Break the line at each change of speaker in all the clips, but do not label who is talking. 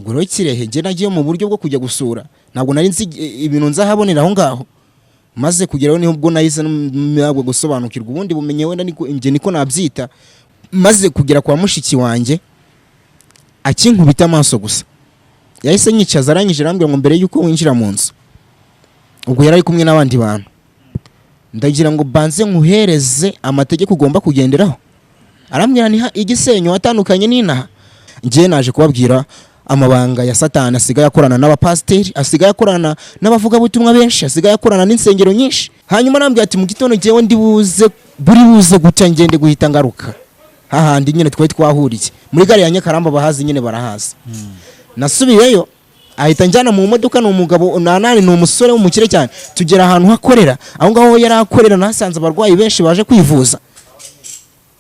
Ubwo rero Kirehe njye nagiye mu buryo bwo kujya gusura, ntabwo nari nzi ibintu nzahabonera aho ngaho. Maze kugeraho niho ubwo nahise ntabwo gusobanukirwa ubundi bumenyi, wenda niko njye niko nabyita. Maze kugera kwa mushiki wanjye, akinkubita amaso gusa yahise nyicaza, arangije arambwira ngo: "Mbere y'uko winjira mu nzu," ubwo yari ari kumwe n'abandi bantu, "ndagira ngo banze nkuhereze amategeko ugomba kugenderaho." Arambwira ni igisenyo atandukanye n'inaha. Njye naje kubabwira amabanga ya Satani asigaye akorana n'abapasiteri, asigaye akorana n'abavugabutumwa benshi, asigaye akorana n'insengero nyinshi. Hanyuma arambwira ati: "Mu gitondo njyewe ndi buze, buri buze gucya ngende guhita ngaruka hahandi nyine twari twahuriye muri gare ya Nyakaramba." Bahazi nyine barahazi. Nasubiyeyo, ahita njyana mu modoka. Ni umugabo nanani, ni umusore w'umukire cyane. Tugera ahantu hakorera, aho ngaho yari akorera nahasanze abarwayi benshi baje kwivuza.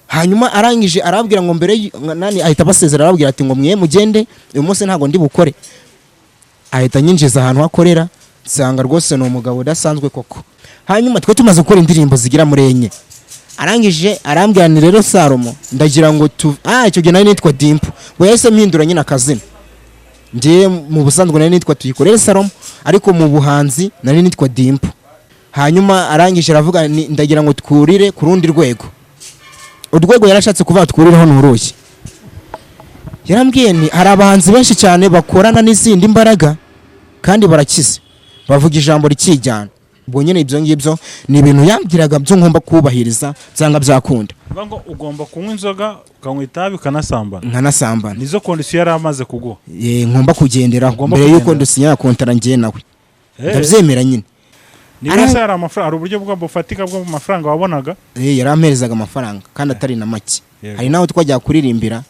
Hanyuma arangije arabwira ngo mbere nani, ahita abasezera, arababwira ati ngo: "Mwe mugende, uyu munsi ntabwo ndi bukore." Ahita anyinjiza ahantu hakorera, nsanga rwose ni umugabo udasanzwe koko. Hanyuma twe tumaze gukora indirimbo zigera muri enye, arangije arambwira ni: "Rero Salomo, ndagira ngo tu," icyo gihe nari nitwa Dimpo, ngo yahise mpindura nyine akazina. Njye mu busanzwe nari nitwa Tuyikorere Salomo, ariko mu buhanzi nari nitwa Dimpo. Hanyuma arangije aravuga ni: "Ndagira ngo twurire ku rundi rwego." Urwego yarashatse kuvuga twurireho ni uruhe? Yarambwiye ni: "Hari abahanzi benshi cyane bakorana n'izindi mbaraga kandi barakize, bavuga ijambo rikijyana." Ubwo nyine ibyo ngibyo ni ibintu yambwiraga byo ngomba kubahiriza byanga byakunda.
Bivuga ngo ugomba kunywa inzoga, ukanywa itabi, ukanasambana.
Nkanasambana.
Nizo condition yari amaze kuguha.
Ngomba kugenderaho
Ugomba
mbere y'uko
kugenderaho.
dusinya kontara njye nawe. Ndabyemera nyine.
Niba se hari amafaranga, hari uburyo bwa bufatika bwo mu mafaranga wabonaga?
Yaramperezaga amafaranga kandi atari na make. Hari n'aho twajya kuririmbira.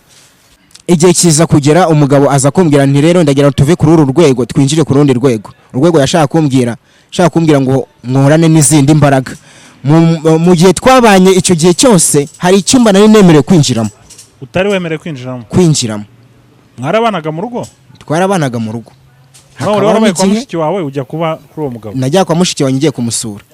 Igihe kiza kugera, umugabo aza kumbwira nti: "Rero ndagira ngo tuve kuri uru rwego twinjire ku rundi rwego." Urwego yashaka kumbwira, ashaka kumbwira ngo nkorane n'izindi mbaraga. Mu gihe twabanye icyo gihe cyose, hari icyumba nari nemerewe kwinjiramo.
Utari wemerewe kwinjiramo?
Kwinjiramo.
Mwarabanaga mu rugo?
Twarabanaga mu rugo.
Nawe wari
Hakabaho
warabaye kwa
n'igihe
mushiki wawe, ujya kuba kuri uwo mugabo?
Najya kwa mushiki wanjye ngiye kumusura.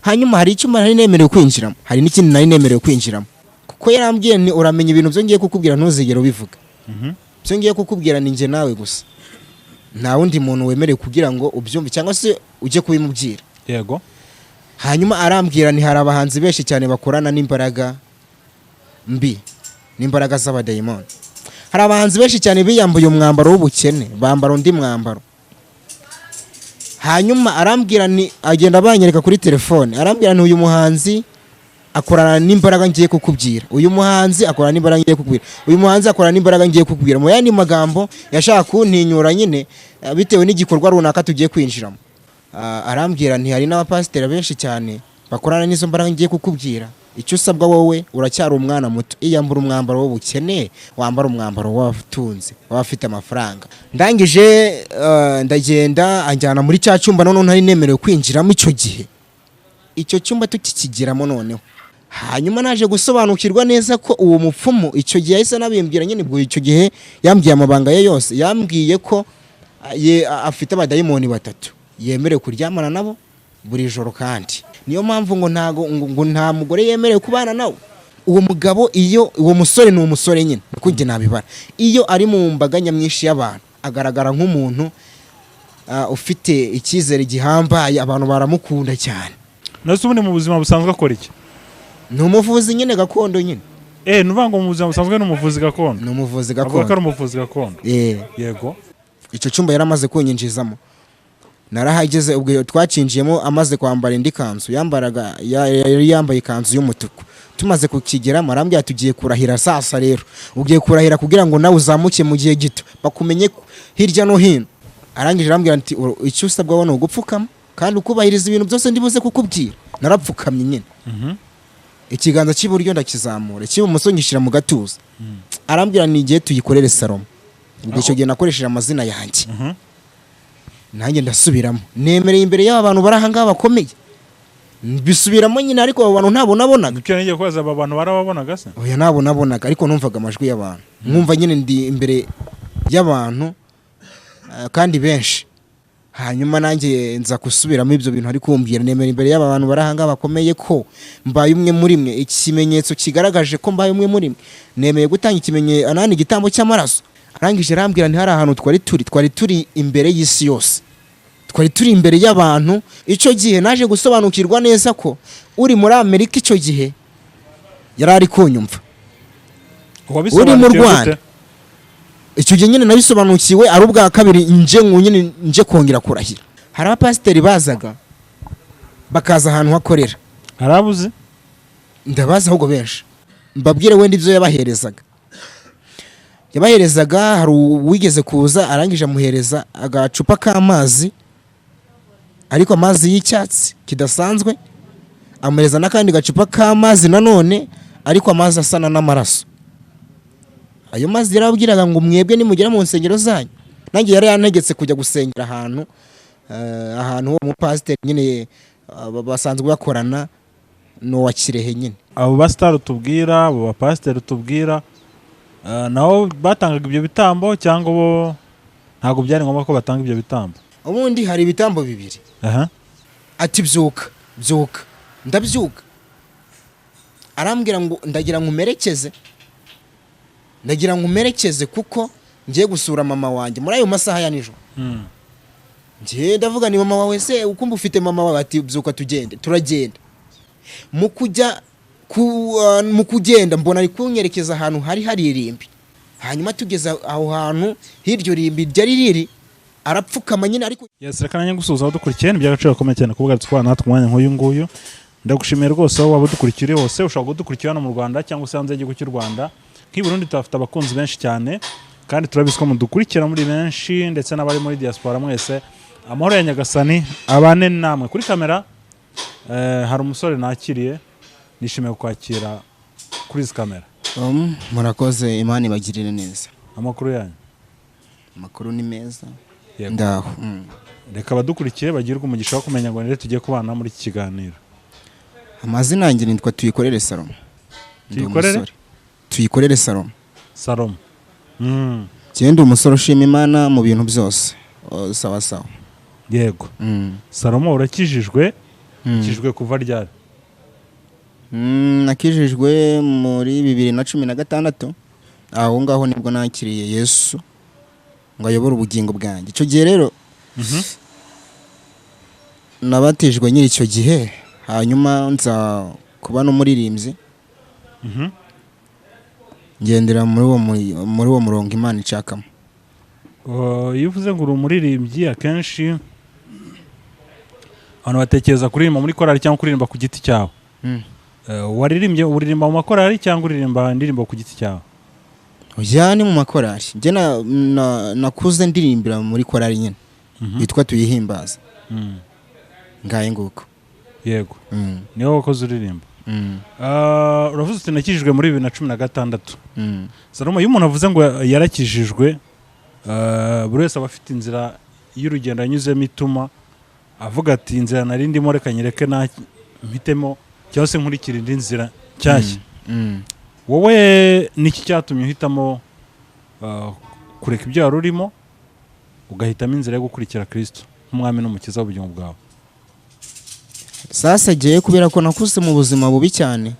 Hanyuma hari icyumba nari nemerewe kwinjiramo, hari n'ikindi nari nemerewe kwinjiramo, kuko yarambwiye ni: "Uramenya ibintu byo ngiye kukubwira ntuzigere ubivuga. Byo ngiye kukubwira ni njye nawe gusa, nta wundi muntu wemerewe kugira ngo ubyumve cyangwa se ujye kubimubwira." Hanyuma arambwira ni: "Hari abahanzi benshi cyane bakorana n'imbaraga mbi, n'imbaraga z'abadayimoni. Hari abahanzi benshi cyane biyambuye umwambaro w'ubukene, bambara undi mwambaro." Hanyuma arambwira ni, agenda banyereka kuri telefone, arambwira ni: "Uyu muhanzi akorana n'imbaraga ngiye kukubwira, uyu muhanzi akorana n'imbaraga ngiye kukubwira, uyu muhanzi akorana n'imbaraga ngiye kukubwira." Mu yandi magambo yashaka kuntinyura nyine, bitewe n'igikorwa runaka tugiye kwinjiramo. Arambwira nti: "Hari n'abapasiteri benshi cyane bakorana n'izo mbaraga ngiye kukubwira. Icyo usabwa wowe, uracyari umwana muto, iyambura umwambaro w'ubukene, wambara umwambaro w'abatunze, w'abafite amafaranga." Ndangije ndagenda, anjyana muri cya cyumba noneho ntari nemerewe kwinjiramo icyo gihe. Icyo cyumba tukikigeramo noneho, hanyuma naje gusobanukirwa neza ko uwo mupfumu icyo gihe yahise anabimbwira nyine. Ubwo icyo gihe yambwiye amabanga ye yose. Yambwiye ko afite abadayimoni batatu yemerewe kuryamana nabo buri joro, kandi niyo mpamvu ngo ntago ngo nta mugore yemerewe kubana nawe. Uwo mugabo, iyo uwo musore, ni umusore nyine niko njye nabibara, iyo ari mu mbaga nyamwinshi y'abantu agaragara nk'umuntu ufite icyizere gihambaye, abantu baramukunda cyane.
Nase ubundi mu buzima busanzwe akora iki?
Ni umuvuzi nyine gakondo nyine.
Ni ukuvuga ngo mu buzima busanzwe ni umuvuzi gakondo?
Ni umuvuzi
Avuga ko ari
gakondo.
umuvuzi gakondo.
Icyo cyumba yari amaze kunyinjizamo, narahageze. Ubwo twacinjiyemo amaze kwambara indi kanzu yambaraga, yari yambaye ikanzu y'umutuku. Tumaze kukigeramo arambwira: "Tugiye kurahira sasa rero, ugiye kurahira kugira ngo nawe uzamuke mu gihe gito, bakumenye hirya no hino." Arangije arambwira ati: "Icyo usabwa ni ugupfukama kandi ukubahiriza ibintu byose ndibuze kukubwira." Narapfukamye nyine. Ikiganza cy'iburyo ndakizamura, icy'ibumoso ngishyira mu gatuza. Arambwira ni: "Igihe Tuyikorere Salomo," ubwo icyo gihe nakoresheje amazina yanjye. Nanjye ndasubiramo: "Nemereye imbere y'aba bantu bari aha ngaha bakomeye." Mbisubiramo nyine, ariko abo bantu ntabwo nabonaga.
Nicyo ngiye kubaza, aba bantu barababonaga se?
Oya, ntabwo nabonaga, ariko numvaga amajwi y'abantu, nkumva nyine ndi imbere y'abantu kandi benshi. Hanyuma nanjye nza gusubiramo ibyo bintu ari kumbwira: "Nemera imbere y'aba bantu bari aha ngaha bakomeye ko mbaye umwe muri mwe. Ikimenyetso kigaragaje ko mbaye umwe muri mwe, nemeye gutanga ikimenyetso anani, igitambo cy'amaraso." Arangije arambwira, nti hari ahantu twari turi imbere y'isi yose, twari turi imbere y'abantu. Icyo gihe naje gusobanukirwa neza ko uri muri Amerika icyo gihe yari ari kunyumva, uri mu
Wabisobanukiwe
Rwanda.
gute?
Icyo gihe nyine nabisobanukiwe ari ubwa kabiri nje ngo nyine nje kongera kurahira. Hari abapasiteri bazaga, bakaza ahantu hakorera.
Harabuze?
Ndabazi ahubwo benshi. Mbabwire wenda ibyo yabaherezaga. Hari uwigeze kuza, arangije amuhereza agacupa k'amazi, ariko amazi y'icyatsi kidasanzwe, amuhereza n'akandi gacupa k'amazi nanone, ariko amazi asana n'amaraso. Ayo mazi yarababwiraga ngo: "Mwebwe nimugera mu nsengero zanyu." Nanjye yari yantegetse kujya gusengera ahantu uwo mupasiteri nyine basanzwe bakorana n'uwa Kirehe nyine.
Abo basitari tubwira, abo bapasiteri tubwira, nabo batangaga ibyo bitambo cyangwa bo ntabwo byari ngombwa ko batanga ibyo bitambo?
Ubundi hari ibitambo bibiri. Ati: "Byuka, byuka." Ndabyuka. Arambwira ngo: "Ndagira ngo umerekeze, ndagira ngo umerekeze kuko ngiye gusura mama wanjye muri ayo masaha ya nijoro." Ngiye ndavuga ni: "Mama wawe se ukumva ufite mama wawe?" Ati: "Byuka tugende." Turagenda. Mu kugenda mbona ari kunyerekeza ahantu hari irimbi. Hanyuma tugeze aho hantu hiryo rimbi ryari riri, arapfukama nyine ariko.
Yes, reka nanjye gusuhuza abadukurikiye. Ni iby'agaciro gakomeye cyane kuvuga twabana natwe umwanya nk'uyu nguyu. Ndagushimiye rwose aho waba udukurikira uri hose. Ushobora kudukurikira hano mu Rwanda cyangwa se hanze y'igihugu cy'u Rwanda. Nk'i Burundi tuhafite abakunzi benshi cyane, kandi turabizi ko mudukurikira muri benshi, ndetse n'abari muri diaspora mwese, amahoro ya Nyagasani abane namwe. Kuri kamera hari umusore nakiriye, nishimiye kukwakira kuri izi kamera.
Murakoze, Imana ibagirire neza.
Amakuru yanyu?
Amakuru ni meza.
Yego.
Ndaho.
Reka abadukurikiye bagirwe umugisha wo kumenya ngo nire tugiye kubana muri iki kiganiro.
Amazina yanjye nitwa Tuyikorere Salomo. Ndi
Tuyikorere?
umusore. Tuyikorere Salomo.
Salomo.
Njyewe ndi umusore ushima Imana mu bintu byose. Oh, sawa sawa.
Yego. Salomo, urakijijwe? Ukijijwe kuva ryari?
Nakijijwe muri 2016. Aho ngaho nibwo nakiriye Yesu ngo ayobore ubugingo bwanjye. Icyo gihe rero nabatijwe nyiri icyo gihe, hanyuma nza kuba n'umuririmbyi. Ngendera muri uwo murongo Imana ishakamo.
Iyo uvuze ngo uri umuririmbyi, akenshi abantu batekereza kuririmba muri korali cyangwa kuririmba ku giti cyawe. Waririmbye, uririmba mu makorali cyangwa uririmba indirimbo ku giti cyawe?
Oya, ni mu makorali. Njye nakuze ndirimbira muri korali nyine yitwa Tuyihimbaza. Ngaye nguko.
Yego. Niwe wakoze uririmba?
Mm.
Uravuze uti nakijijwe muri 2016. Salomo, iyo umuntu avuze ngo yarakijijwe, buri wese aba afite inzira y'urugendo yanyuzemo ituma avuga ati: "Inzira nari ndimo reka nyireke, na mpitemo cyangwa se nkurikire indi nzira nshyashya." Wowe niki cyatumye uhitamo kureka ibyo wari urimo, ugahitamo inzira yo gukurikira Kristo nk'umwami n'umukiza w'ubugingo bwawe?
Sasa giye kubera ko nakuze mu buzima bubi cyane.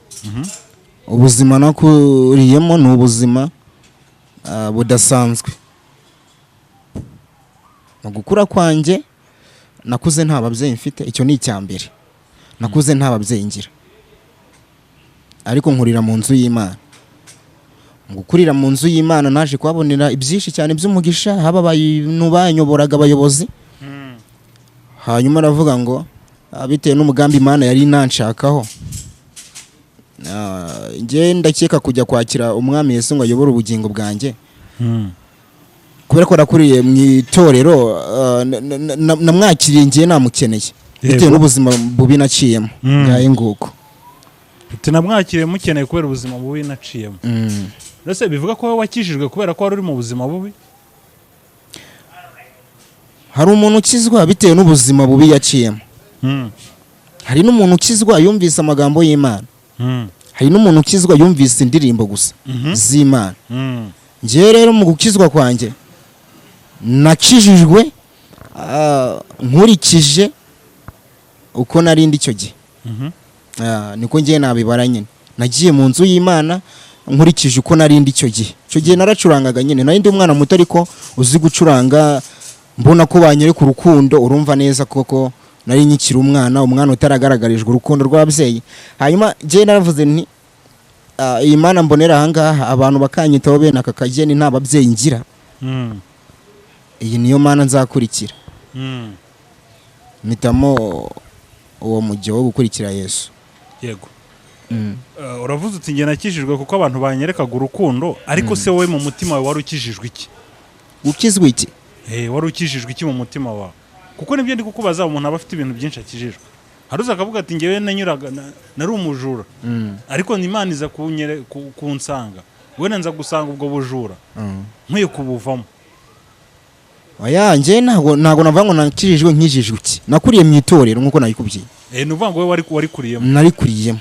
Ubuzima nakuriyemo ni ubuzima budasanzwe. Mu gukura kwanjye nakuze nta babyeyi mfite, icyo ni icya mbere. Nakuze nta babyeyi ngira, ariko nkurira mu nzu y'Imana. Mu gukurira mu nzu y'Imana naje kuhabonera ibyinshi cyane by'umugisha, haba abantu banyoboraga, abayobozi. Hanyuma aravuga ngo bitewe n'umugambi Imana yari inanshakaho, njye ndakeka kujya kwakira umwami Yesu ngo ayobore ubugingo bwanjye, kubera ko nakuriye mu itorero, namwakiriye ngiye namukeneye bitewe n'ubuzima bubi naciyemo. Ngaye nguko.
Uti namwakiriye mukeneye kubera ubuzima bubi naciyemo. Mbese bivuga ko wowe wakijijwe kubera ko wari uri mu buzima bubi?
Hari umuntu ukizwa bitewe n'ubuzima bubi yaciyemo. Hari n'umuntu ukizwa yumvise amagambo y'Imana. Hari n'umuntu ukizwa yumvise indirimbo gusa z'Imana. Njyewe rero mu gukizwa kwanjye nakijijwe nkurikije uko narindi icyo gihe. Niko ngiye nabibara nyine. Nagiye mu nzu y'Imana nkurikije uko narindi icyo gihe. Icyo Icyo gihe naracurangaga nyine, nari ndi umwana muto ariko uzi gucuranga, mbona ko banyereka urukundo. Urumva neza koko nari nkikiri umwana, umwana utaragaragarijwe urukundo rw'ababyeyi. Hanyuma njye naravuze nti: "Ah, iyi Mana mbonera ahangaha, abantu bakanyitaho bene aka kageni, nta babyeyi ngira, iyi niyo Mana nzakurikira." Mpitamo uwo mujyo wo gukurikira Yesu.
Yego. Uravuze uti: "Njye nakijijwe kuko abantu banyerekaga urukundo." Ariko se wowe mu mutima wawe wari ukijijwe iki?
Ukizwa iki?
Wari ukijijwe iki mu mutima wawe? Kuko nibyo ndi kukubaza, umuntu aba afite ibintu byinshi akijijwe. Hari uza akavuga ati: "Njyewe nanyuraga nari umujura, ariko Imana iza kunsanga, wenda nza gusanga ubwo bujura nkwiye kubuvamo."
Oya, njye ntabwo navuga ngo nakijijwe. Nkijijwe iki? Nakuriye mu itorero nk'uko nabikubwiye.
Ni ukuvuga ngo wowe warikuriyemo.
Narikuriyemo.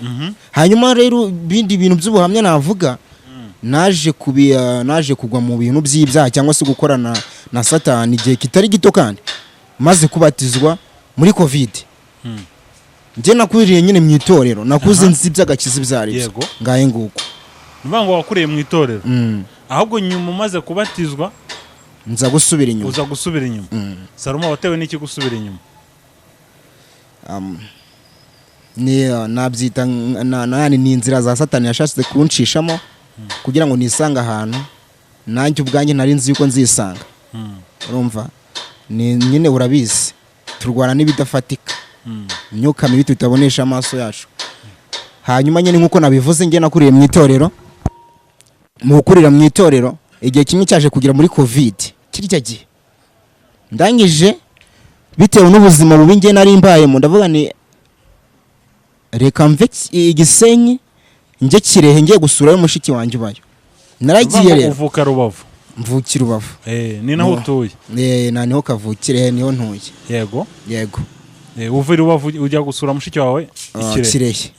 Hanyuma rero ibindi bintu by'ubuhamya navuga, naje kugwa mu bintu by'ibyaha cyangwa se gukorana na Satani igihe kitari gito, kandi maze kubatizwa muri Covid. Njye nakuriye nyine mu itorero, nakuze nzi iby'agakiza ibyo ari byo. Ngahe nguko.
Ni ukuvuga ngo wakuriye mu itorero, ahubwo nyuma umaze kubatizwa
nza gusubira inyuma.
Uza gusubira inyuma. Salomo, watewe n'iki gusubira inyuma?
Ni nabyita ni inzira za Satani yashatse kunshishamo kugira ngo nisange ahantu nanjye ubwanjye nari nzi yuko nzisanga. Urumva ni nyine, urabizi, turwana n'ibidafatika, imyuka mibi tutabonesha amaso yacu. Hanyuma nyine nk'uko nabivuze, njye nakuriye mu itorero. Mu gukurira mu itorero, igihe kimwe cyaje kugera muri Covid kirya gihe, ndangije bitewe n'ubuzima bubi njye nari mbayemo, ndavuga ni reka mve Igisenyi njye Kirehe, ngiye gusurayo mushiki wanjye ubayo. Naragiye.
Uvuga ngo
Rero
uvuka Rubavu?
Mvukira Rubavu.
Ni naho
No.
utuye?
Na niho kavukire, niho ntuye. Yego.
Uva i Rubavu ujya gusura mushiki wawe i
Ah,
Kirehe?
Kirehe.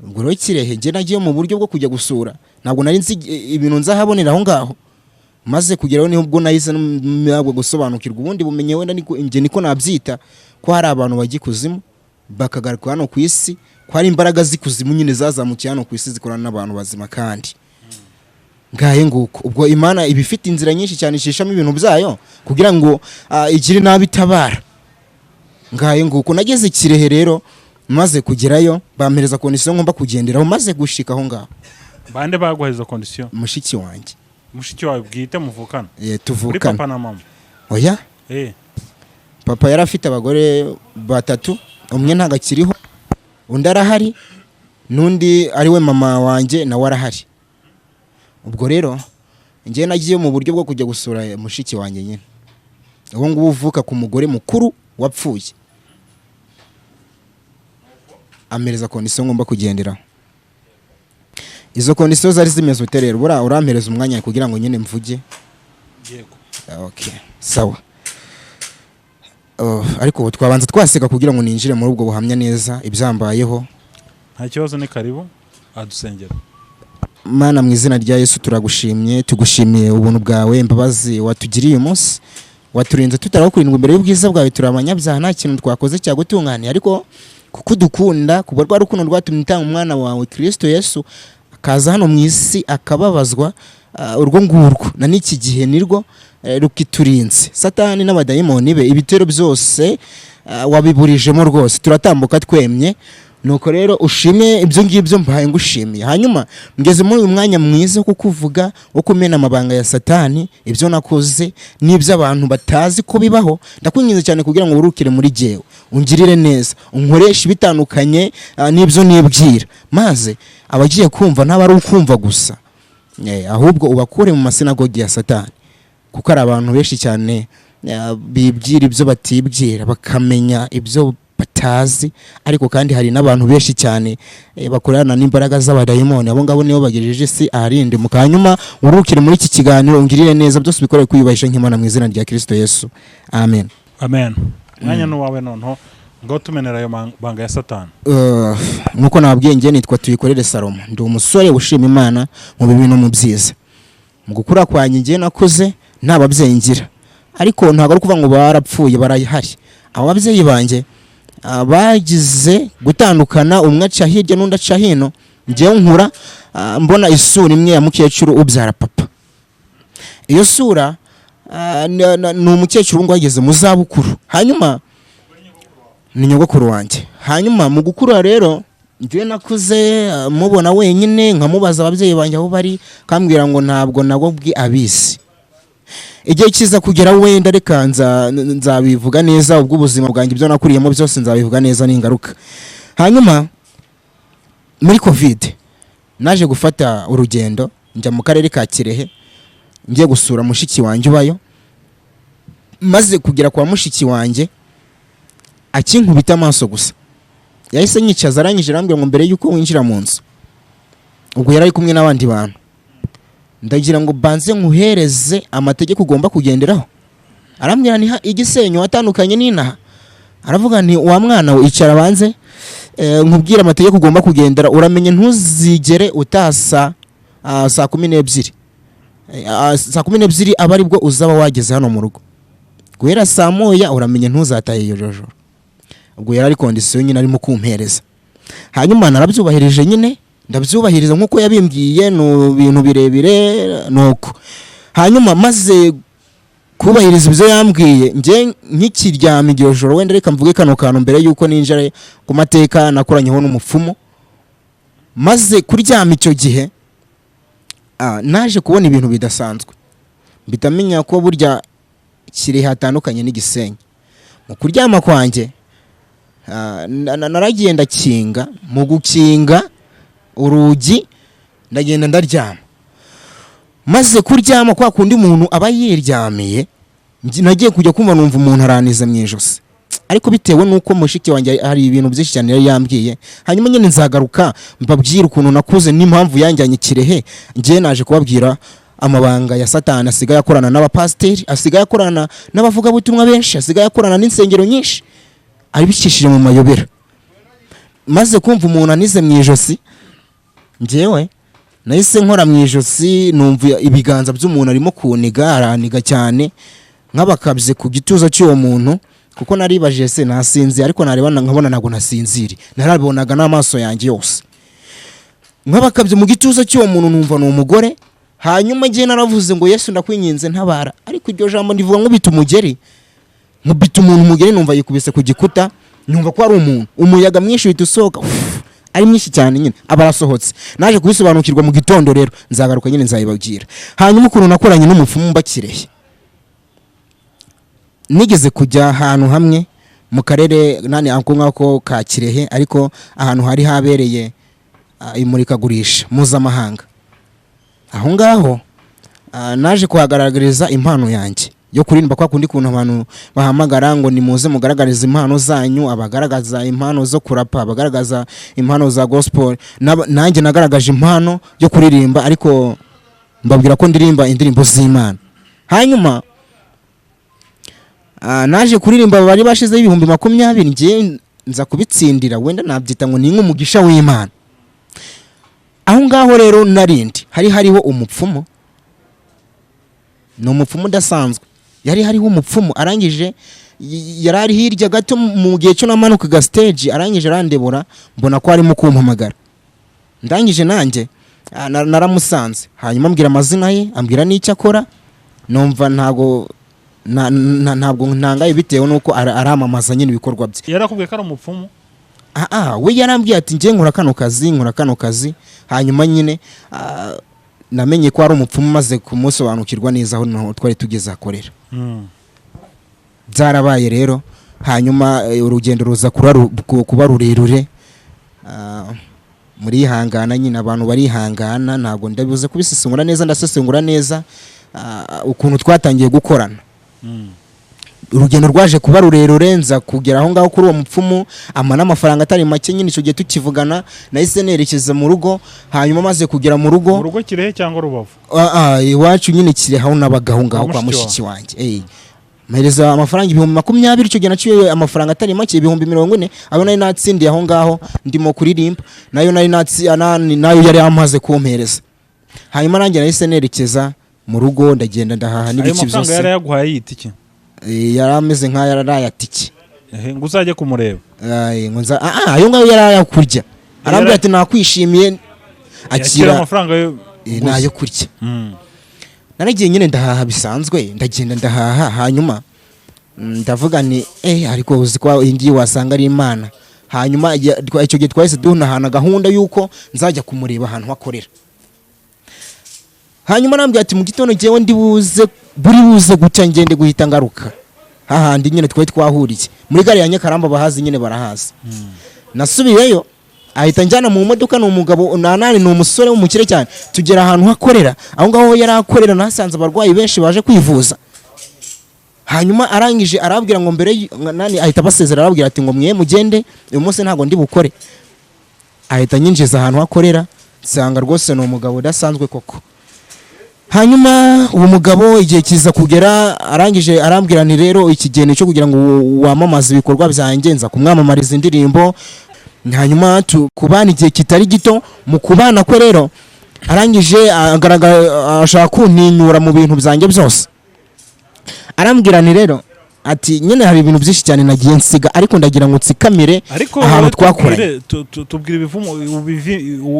Ubwo rero Kirehe njye nagiye mu buryo bwo kujya gusura, ntabwo nari nzi ibintu nzahabonera aho ngaho. Maze kugeraho niho ubwo nahise ntabwo gusobanukirwa ubundi bumenyi, wenda niko njye niko nabyita, ko hari abantu bajya ikuzimu bakagaruka hano ku isi, ko hari imbaraga z'ikuzimu nyine zazamukiye hano ku isi zikorana n'abantu bazima. Kandi ngahe nguko, ubwo Imana iba ifite inzira nyinshi cyane ishishamo ibintu byayo kugira ngo igire nabi itabara. Ngahe nguko, nageze Kirehe rero, maze kugerayo bampereza condition ngomba kugenderaho maze gushika aho ngaho.
Bande baguha izo condition?
Mushiki wanjye.
Mushiki wawe bwite muvukana?
Eh,
Kuri
tuvukana.
papa na mama?
Oya. Papa yari afite abagore batatu, umwe ntabwo akiriho, undi arahari, n'undi ari we mama wanjye nawe arahari. Ubwo rero njye nagiye mu buryo bwo kujya gusura mushiki wanjye nyine uwo nguwo uvuka ku mugore mukuru wapfuye, ampereza condition ngomba kugenderaho. Izo condition zari zimeze ute rero? Buriya urampereza umwanya kugira ngo nyine mvuge?
Yego.
Okay, sawa. Oh, ariko ubu twabanza twaseka kugira ngo ninjire muri ubwo buhamya neza ibyambayeho.
Nta kibazo, ni karibu, adusengera.
Mana, mu izina rya Yesu turagushimye, tugushimiye ubuntu bwawe, imbabazi watugiriye uyu munsi, waturinze tutaraho kurindwa imbere y'ubwiza bwawe. Turi abanyabyaha, nta kintu twakoze cyagutunganiye, ariko kuko udukunda, kubwo rwa rukundo rwatumye utanga umwana wawe Kristo Yesu akaza hano mu isi akababazwa, urwo ngurwo na n'iki gihe nirwo rukiturinze Satani n'abadayimoni be. Ibitero byose wabiburijemo rwose, turatambuka twemye. Nuko rero ushime ibyo ngibyo mbaye ngushimiye. Hanyuma ngeze muri uyu mwanya mwiza wo kukuvuga, wo kumena amabanga ya Satani, ibyo nakoze n'ibyo abantu batazi ko bibaho. Ndakwinginze cyane kugira ngo urukire muri jyewe, ungirire neza, unkoreshe ibitandukanye n'ibyo nibwira, maze abagiye kumva ntaba ari ukumva gusa, ahubwo ubakure mu masinagogi ya Satani, kuko hari abantu benshi cyane bibwira ibyo batibwira, bakamenya ibyo batazi. Ariko kandi hari n'abantu benshi cyane bakorana n'imbaraga z'abadayimoni. Abo ngabo nibo bagejeje isi aharindimuka. Hanyuma urukire muri iki kiganiro, ungirire neza, byose ubikore kwiyubahisha nk'Imana, mu izina rya Kristo Yesu, amen.
Amen. Umwanya ni uwawe noneho, ngaho tumenera ayo banga ya Satani.
Nk'uko nababwiye, njye nitwa Tuyikorere Salomo, ndi umusore ushima Imana mu bibi no mu byiza. Mu gukura kwanjye, njye nakuze nta babyeyi ngira, ariko ntabwo ari ukuvuga ngo barapfuye, barahari. Abo babyeyi banjye bagize gutandukana, umwe aca hirya n'undi aca hino. Njyewe nkura mbona isura imwe ya mukecuru ubyara papa. Iyo sura ni umukecuru ngo wageze mu zabukuru, hanyuma ni nyogokuru wanjye. Hanyuma mu gukura rero, njyewe nakuze mubona wenyine, nkamubaza ababyeyi banjye aho bari, kambwira ngo ntabwo nabo bwe abizi. Igihe kiza kugera, wenda reka nzabivuga neza ubwo ubuzima bwanjye, ibyo nakuriyemo byose nzabivuga neza n'ingaruka. Hanyuma muri COVID naje gufata urugendo njya mu karere ka Kirehe, ngiye gusura mushiki wanjye ubayo. Maze kugera kwa mushiki wanjye, akinkubita amaso gusa yahise nyicaza, arangije arambwira ngo: "Mbere y'uko winjira mu nzu," ubwo yari ari kumwe n'abandi bantu, "ndagira ngo banze nkuhereze amategeko ugomba kugenderaho." Arambwira ni igisenyi watandukanye n'inaha. Aravuga nti: "Wa mwana we, icara banze nkubwire amategeko ugomba kugendera. Uramenye ntuzigere utaha saa 12. Saa 12 aba aribwo uzaba wageze hano mu rugo. Guhera saa 1 uramenye ntuzatahe iyo joro." Ubwo yari ari condition nyine arimo kumpereza. Hanyuma narabyubahirije nyine, ndabyubahiriza nk'uko yabimbwiye. Ni ibintu birebire nuko. Hanyuma maze kubahiriza ibyo yambwiye, njye nkikiryama iryo joro, wenda reka mvuge kano kantu mbere y'uko ninjira ku mateka nakoranyeho n'umupfumu. Maze kuryama icyo gihe, naje kubona ibintu bidasanzwe, mpita menya ko burya kiri hatandukanye n'igisenyi. Mu kuryama kwanjye, naragiye ndakinga, mu gukinga urugi ndagenda ndaryama. Maze kuryama, kwa kundi umuntu aba yiryamiye, nagiye kujya kumva numva umuntu aranize mu ijosi. Ariko bitewe n'uko mushiki wanjye hari ibintu byinshi cyane yari yambwiye, hanyuma nyine nzagaruka mbabwire ukuntu nakuze n'impamvu yanjyanye Kirehe. Njye naje kubabwira amabanga ya Satani asigaye akorana n'abapasiteri, asigaye akorana n'abavugabutumwa benshi, asigaye akorana n'insengero nyinshi, abicishije mu mayobera. Maze kumva umuntu anize mu ijosi, njyewe nahise nkora mu ijosi, numva ibiganza by'umuntu arimo kuniga, araniga cyane nk'abakabye ku gituza cy'uwo muntu, kuko naribajije se nasinziye, ariko nareba nkabona ntabwo nasinziriye, narabibonaga n'amaso yanjye yose. Nk'abakabye mu gituza cy'uwo muntu, numva ni umugore. Hanyuma igihe naravuze ngo: "Yesu, ndakwinginze, ntabara." Ariko iryo jambo ndivuga nkubita umugeri, nkubita umuntu umugeri, numva yikubise ku gikuta, numva ko ari umuntu. Umuyaga mwinshi uhita usohoka, uff, ari mwinshi cyane nyine, aba arasohotse. Naje kubisobanukirwa mu gitondo rero, nzagaruka nyine nzabibabwira. Hanyuma ukuntu nakoranye n'umupfumu mbakirehe: nigeze kujya ahantu hamwe mu karere nani ako ngako ka Kirehe, ariko ahantu hari habereye imurikagurisha mpuzamahanga. Aho ngaho naje kuhagaragariza impano yanjye yo kuririmba, kwa kundi kuntu abantu bahamagara ngo: "Nimuze mugaragarize impano zanyu." Abagaragaza impano zo kurapa, abagaragaza impano za gospel. Nanjye nagaragaje impano yo kuririmba, ariko mbabwira ko ndirimba indirimbo z'Imana. Hanyuma naje kuririmba, bari bashizeho 20,000, njye nza kubitsindira. Wenda nabyita ngo ni nk'umugisha w'Imana. Aho ngaho rero narindi hari hariho umupfumu, ni umupfumu udasanzwe. Yari hariho umupfumu, arangije yari ari hirya gato mu gihe cyo namanukaga stage, arangije arandebura, mbona ko arimo kumpamagara. Ndangije nanjye naramusanze, hanyuma ambwira amazina ye, ambwira n'icyo akora. Numva ntago ntabwo ntangaye bitewe n'uko aramamaza nyine ibikorwa bye.
Yarakubwiye ko ari umupfumu?
We yarambwiye ati: "Njye nkora kano kazi, nkora kano kazi." Hanyuma nyine namenye ko ari umupfumu maze kumusobanukirwa neza aho naho twari tugeze akorera. Byarabaye rero. Hanyuma urugendo ruza kuba rurerure. Murihangana nyine, abantu barihangana, ntabwo ndabibuze kubisesengura neza, ndasesengura neza ukuntu twatangiye gukorana. Urugendo rwaje kuba rurerure, nza kugera aho ngaho kuri uwo mupfumu, ampa n'amafaranga atari make nyine. Icyo gihe tukivugana nahise nerekeza mu rugo. Hanyuma maze kugera mu rugo,
Mu rugo Kirehe cyangwa Rubavu?
Iwacu nyine Kirehe, aho nabaga aho ngaho kwa
mushiki
mushiki wanjye. Mpereza amafaranga 20,000. Icyo gihe naciye amafaranga atari make, 40,000, ayo nari natsindiye aho ngaho ndimo kuririmba, nayo nari nayo yari amaze kumpereza. Hanyuma nanjye nahise nerekeza mu rugo, ndagenda ndahaha
Ayo
n'ibiki
mafaranga
byose.
yari yaguhaye yita iki?
Yari ameze nk'ayo yari atike.
Ehe, ngo uzajye kumureba?
Ngo ayo ngayo yari ayakurya. Arambwira ati: "Nakwishimiye."
Yakira
Akira
amafaranga yo
ni ayo kurya. Naragiye nyine ndahaha bisanzwe, ndagenda ndahaha. Hanyuma ndavuga ni ariko uzi ko iyi ngiyi wasanga ari Imana. Hanyuma icyo gihe twahise duhanahana gahunda y'uko nzajya kumureba ahantu hakorera. Hanyuma arambwira ati: "Mu gitondo ngewe ndi buze, buri buze gucya ngende guhita ngaruka hahandi nyine twari twahuriye muri gare ya Nyakaramba." Bahazi nyine barahazi. Nasubiyeyo, ahita njyana mu modoka. Ni umugabo nanani, ni umusore w'umukire cyane. Tugera ahantu hakorera, aho ngaho yari akorera nahasanze abarwayi benshi baje kwivuza. Hanyuma arangije arabwira ngo mbere nani, ahita abasezera, arabwira ati ngo: "Mwe mugende, uyu munsi ntabwo ndi bukore." Ahita anyinjiza ahantu hakorera, nsanga rwose ni umugabo udasanzwe koko. Hanyuma uwo mugabo igihe kiza kugera, arangije arambwira nti: "Rero iki gihe ni cyo kugira ngo wamamaze ibikorwa byanjye." Nza kumwamamariza indirimbo, hanyuma kubana igihe kitari gito. Mu kubana kwe rero, arangije agaragara ashaka kuntinyura mu bintu byanjye byose. Arambwira nti rero, ati nyine hari ibintu byinshi cyane nagiye nsiga, ariko ndagira ngo nsikamire
Ariko
ahantu
wowe
twakoranye.
tubwire, tubwire ibivumo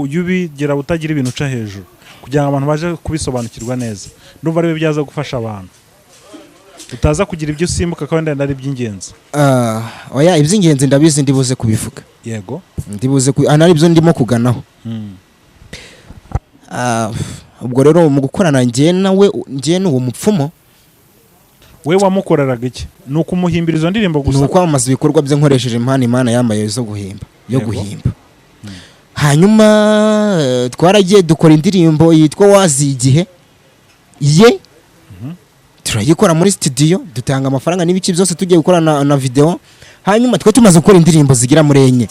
ujye ubigera utagira ibintu uca hejuru, kugira ngo abantu baje kubisobanukirwa neza. Ndumva ariwe byaza gufasha abantu, utaza kugira ibyo usimbuka kandi wenda ari iby'ingenzi.
Ah, oya, iby'ingenzi ndabizi, ndibuze kubivuga. Ndibuze ku ari byo ndimo kuganaho. Ah, ubwo rero mu gukorana njye nawe, njye n'uwo mupfumu,
We wamukoreraga iki? Ni ukumuhimbira izo ndirimbo
ni
gusa?
ukwamamaza ibikorwa bye nkoresheje impano Imana yambaye zo guhimba yo guhimba. Hanyuma twaragiye dukora indirimbo yitwa "Wazi Igihe" ye, turayikora muri studio, dutanga amafaranga n'ibiki byose, tugiye gukora na video. Hanyuma twe tumaze gukora indirimbo zigera muri enye,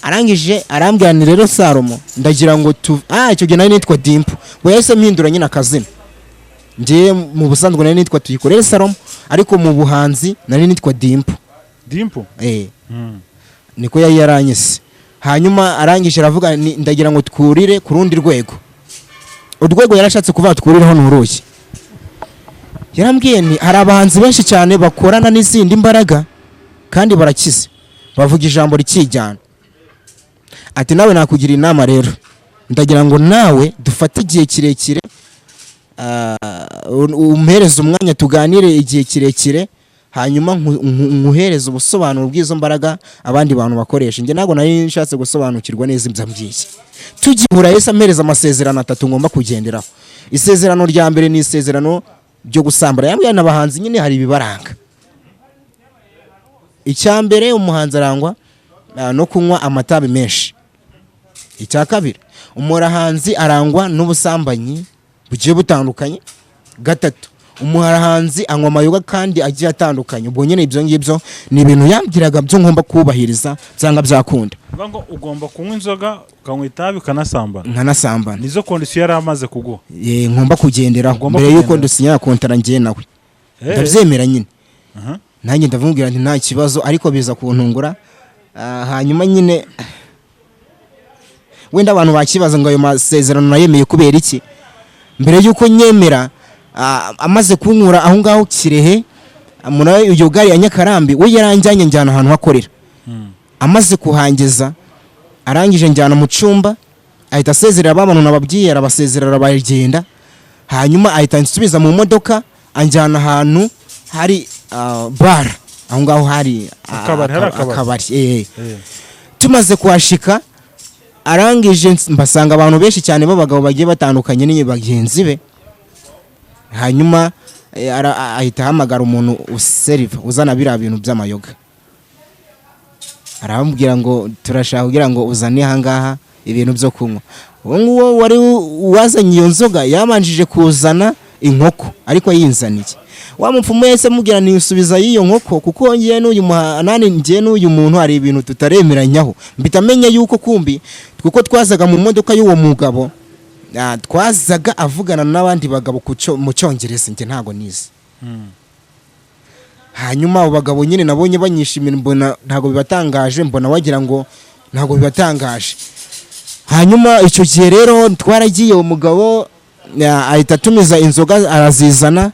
arangije arambwira ni: "Rero Salomo, ndagira ngo tu..." Ah, icyo gihe nari nitwa Dimpo, ngo yahise mpindura nyine akazina. Njye mu busanzwe nari nitwa Tuyikorere Salomo, ariko mu buhanzi nari nitwa Dimpo.
Dimpo.
Eh. Niko yari yaranyise. Hanyuma arangije aravuga ni: "Ndagira ngo twurire ku rundi rwego." Urwego yarashatse kuvuga twurireho ni uruhe? Yarambwiye ni: "Hari abahanzi benshi cyane bakorana n'izindi mbaraga kandi barakize, bavuga ijambo rikijyana." Ati: "Nawe nakugira inama rero, ndagira ngo nawe dufate igihe kirekire, umpereze umwanya tuganire igihe kirekire, hanyuma nkuhereze ubusobanuro bw'izo mbaraga abandi bantu bakoresha." Njye ntabwo nari nshatse gusobanukirwa neza ibyo ambwiye. Tugihura yahise ampereza amasezerano atatu ngomba kugenderaho. Isezerano rya mbere ni isezerano ryo gusambara. Yambwiye n'abahanzi nyine hari ibibaranga. Icya mbere, umuhanzi arangwa no kunywa amatabi menshi. Icya kabiri, umuhanzi arangwa n'ubusambanyi bugiye butandukanye. Gatatu, umuhanzi anywa amayoga kandi agiye atandukanye. Ubwo nyine ibyo ngibyo ni ibintu yambwiraga byo ngomba kubahiriza byanga byakunda.
Bivuga ngo ugomba kunywa inzoga, ukanywa itabi, ukanasambana.
Nkanasambana.
Nizo condition yari amaze kuguha?
Ngomba kugenderaho
Ugomba
mbere y'uko
kugenderaho.
dusinyana kontara njye nawe. Ndabyemera nyine. Nanjye ndamubwira nti nta kibazo, ariko biza kuntungura. Hanyuma nyine wenda abantu bakibaza ngo ayo masezerano nayemeye kubera iki? Mbere y'uko nyemera, amaze kunkura aho ngaho Kirehe muri iyo gare ya Nyakarambi, we yaranjyanye njyana ahantu hakorera. Amaze kuhangeza, arangije njyana mu cyumba, ahita asezerera ba bantu nababwiye, arabasezerera arabagenda. Hanyuma ahita ansubiza mu modoka, anjyana ahantu hari bar, aho ngaho hari
Akabari, hari akabari.
Akabari. Tumaze kuhashika, arangije mbasanga abantu benshi cyane b'abagabo bagiye batandukanye ni bagenzi be. Hanyuma ahita ahamagara umuntu useriva, uzana biriya bintu by'amayoga, aramubwira ngo: "Turashaka kugira ngo uzane ahangaha ibintu byo kunywa." Uwo nguwo wari wazanye iyo nzoga yabanjije kuzana inkoko, ariko yinzaniye wa mupfumu yahise amubwira: "Nisubiza y'iyo nkoko, kuko ngiye n'uyu muhanani, ngiye n'uyu muntu hari ibintu tutaremeranyaho." Mpita amenya yuko kumbi kuko twazaga mu modoka y'uwo mugabo, twazaga avugana n'abandi bagabo mu Cyongereza, njye ntago nize. Hanyuma abo bagabo nyine nabonye banyishimira, mbona ntabwo bibatangaje, mbona wagira ngo ntabwo bibatangaje. Hanyuma icyo gihe rero twaragiye, uwo mugabo ahita atumiza inzoga arazizana.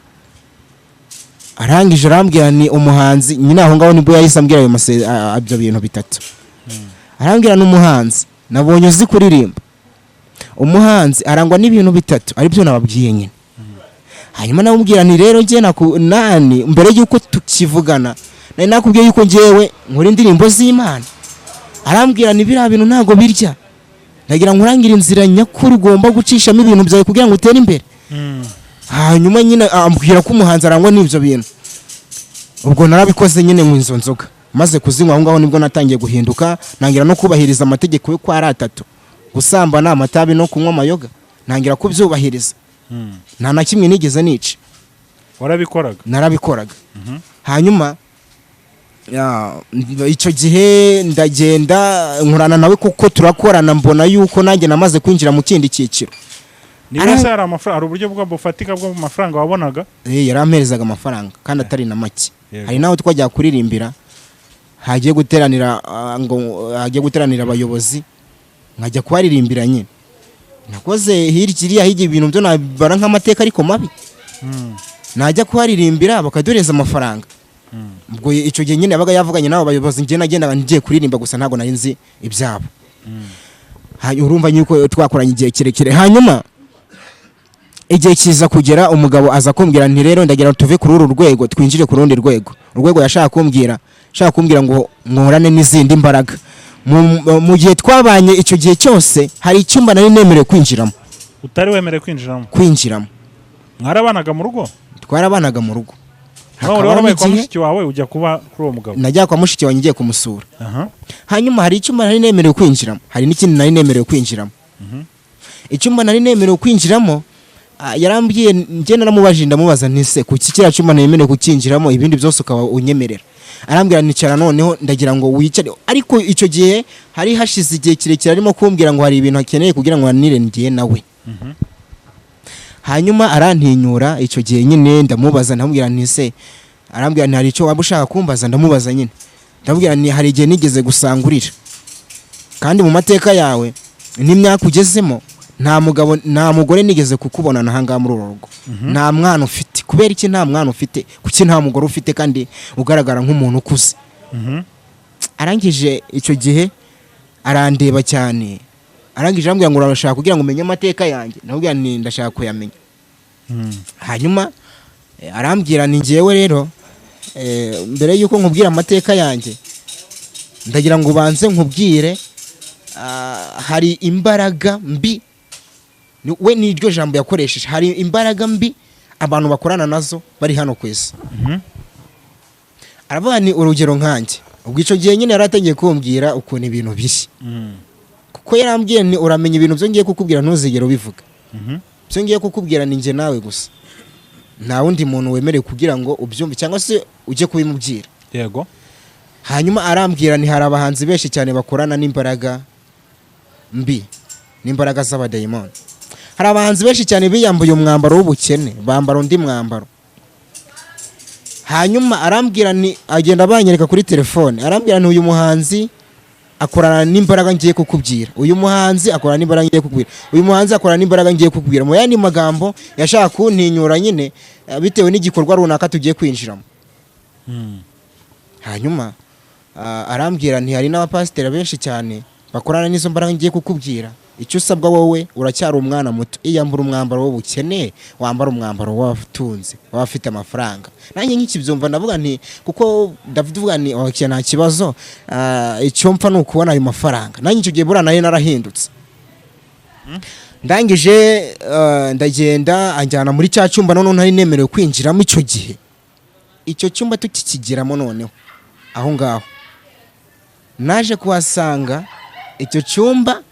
Arangije arambwira ni umuhanzi nyine, aho ngaho nibwo yahise ambwira ayo ibyo bintu bitatu. Arambwira: "Ni umuhanzi, nabonye uzi kuririmba." Umuhanzi arangwa n'ibintu bitatu, aribyo nababwiye nyine. Hanyuma namubwira nti: "Rero njye nani mbere y'uko tukivugana nari nakubwiye yuko njyewe nkora indirimbo z'Imana." Arambwira ni: "Biriya bintu ntabwo birya, ndagira ngo urangire inzira nyakuri ugomba gucishamo ibintu byawe kugira ngo utere imbere." Hanyuma nyine ambwira ko umuhanzi arangwa n'ibyo bintu. Ubwo narabikoze nyine mu izo nzoga. Maze kuzinywa, aho ngaho nibwo natangiye guhinduka, ntangira no kubahiriza amategeko yo kwa ari atatu: gusambana, amatabi no kunywa amayoga. Ntangira kubyubahiriza. Nta na kimwe nigeze nica.
Warabikoraga?
Narabikoraga. Hanyuma icyo gihe ndagenda nkorana nawe, kuko turakorana, mbona yuko nanjye namaze kwinjira mu kindi cyiciro.
Niba se hari amafaranga, hari uburyo bwo bufatika bwo mu mafaranga wabonaga?
Yaramperezaga amafaranga kandi atari na make. Hari n'aho twajya kuririmbira hagiye guteranira, ngo hagiye guteranira abayobozi, nkajya kubaririmbira nyine. Nakoze hirya iriya hirya, ibintu byo nabara nk'amateka ariko mabi. Najya kuharirimbira bakaduhereza amafaranga. Ubwo icyo gihe nyine yabaga yavuganye n'abo bayobozi. Njye nagendaga ngiye kuririmba gusa, ntabwo nari nzi ibyabo. Hanyuma urumva yuko twakoranye igihe kirekire. Hanyuma igihe kiza kugera, umugabo aza kumbwira nti: "Rero ndagira ngo tuve kuri uru rwego twinjire ku rundi rwego." Urwego yashaka kumbwira, ashaka kumbwira ngo nkorane n'izindi mbaraga. Mu gihe twabanye icyo gihe cyose, hari icyumba nari nemerewe kwinjiramo.
Utari wemerewe kwinjiramo?
Kwinjiramo.
Mwarabanaga mu rugo?
Twarabanaga mu rugo.
Nawe wari
Hakabaho
warabaye kwa
n'igihe
mushiki wawe, ujya kuba kuri uwo mugabo?
Najya kwa mushiki wanjye ngiye kumusura. Hanyuma hari icyumba nari nemerewe kwinjiramo, hari n'ikindi nari nemerewe kwinjiramo. Icyumba nari nemerewe kwinjiramo, yarambwiye, njye naramubajije, ndamubaza nti: "Se kuki kiriya cyumba nemerewe kucyinjiramo, ibindi byose ukaba unyemerera?" Arambwira: "Nicara noneho, ndagira ngo wicare." Ariko icyo gihe hari hashize igihe kirekire arimo kumbwira ngo hari ibintu akeneye kugira ngo anire njye nawe. Hanyuma arantinyura icyo gihe nyine, ndamubaza, ndamubwira nti: "Se?" Arambwira nti: "Hari icyo waba ushaka kumbaza?" Ndamubaza nyine, ndamubwira nti: "Hari igihe nigeze gusangurira, kandi mu mateka yawe n'imyaka ugezemo, nta mugabo nta mugore nigeze kukubonana aha ngaha muri uru rugo, nta mwana ufite. Kubera iki nta mwana ufite? Kuki nta mugore ufite kandi ugaragara nk'umuntu ukuze?" Arangije icyo gihe arandeba cyane, arangije arambwira ngo: "Urashaka kugira ngo umenye amateka yanjye?" Ndamubwira nti: "Ndashaka kuyamenya." Hanyuma arambwira ni: "Ngewe rero, mbere y'uko nkubwira amateka yanjye, ndagira ngo ubanze nkubwire, hari imbaraga mbi." We niryo jambo yakoresheje: hari imbaraga mbi abantu bakorana nazo bari hano ku isi. Aravuga ni urugero nkanjye. Ubwo icyo gihe nyine yari atangiye kumbwira ukuntu ibintu biri, kuko yarambwiye ni: "Uramenya ibintu byo ngiye kukubwira ntuzigere ubivuga. Byo ngiye kukubwira ni njye nawe gusa, nta wundi muntu wemerewe kugira ngo ubyumve cyangwa se ujye kubimubwira." Hanyuma arambwira ni: "Hari abahanzi benshi cyane bakorana n'imbaraga mbi, n'imbaraga z'abadayimoni. Hari abahanzi benshi cyane biyambuye umwambaro w'ubukene, bambara undi mwambaro." Hanyuma arambwira ni, agenda banyereka kuri telefone, arambwira ni: "Uyu muhanzi akorana n'imbaraga ngiye kukubwira, uyu muhanzi akorana n'imbaraga ngiye kukubwira, uyu muhanzi akorana n'imbaraga ngiye kukubwira." Mu yandi magambo, yashaka kuntinyura nyine, bitewe n'igikorwa runaka tugiye kwinjiramo. Hanyuma arambwira nti: "Hari n'abapasiteri benshi cyane bakorana n'izo mbaraga ngiye kukubwira. Icyo usabwa wowe, uracyari umwana muto, iyambura umwambaro w'ubukene, wambara umwambaro w'abatunze, w'abafite amafaranga." Nanjye nkikibyumva ndavuga nti, kuko ndavuga nti: "Okay, nta kibazo, icyo mpfa ni ukubona ayo mafaranga." Nanjye icyo gihe buriya nari narahindutse. Ndangije ndagenda, anjyana muri cya cyumba noneho ntari nemerewe kwinjiramo icyo gihe. Icyo cyumba tukikigeramo noneho, aho ngaho naje kuhasanga icyo cyumba.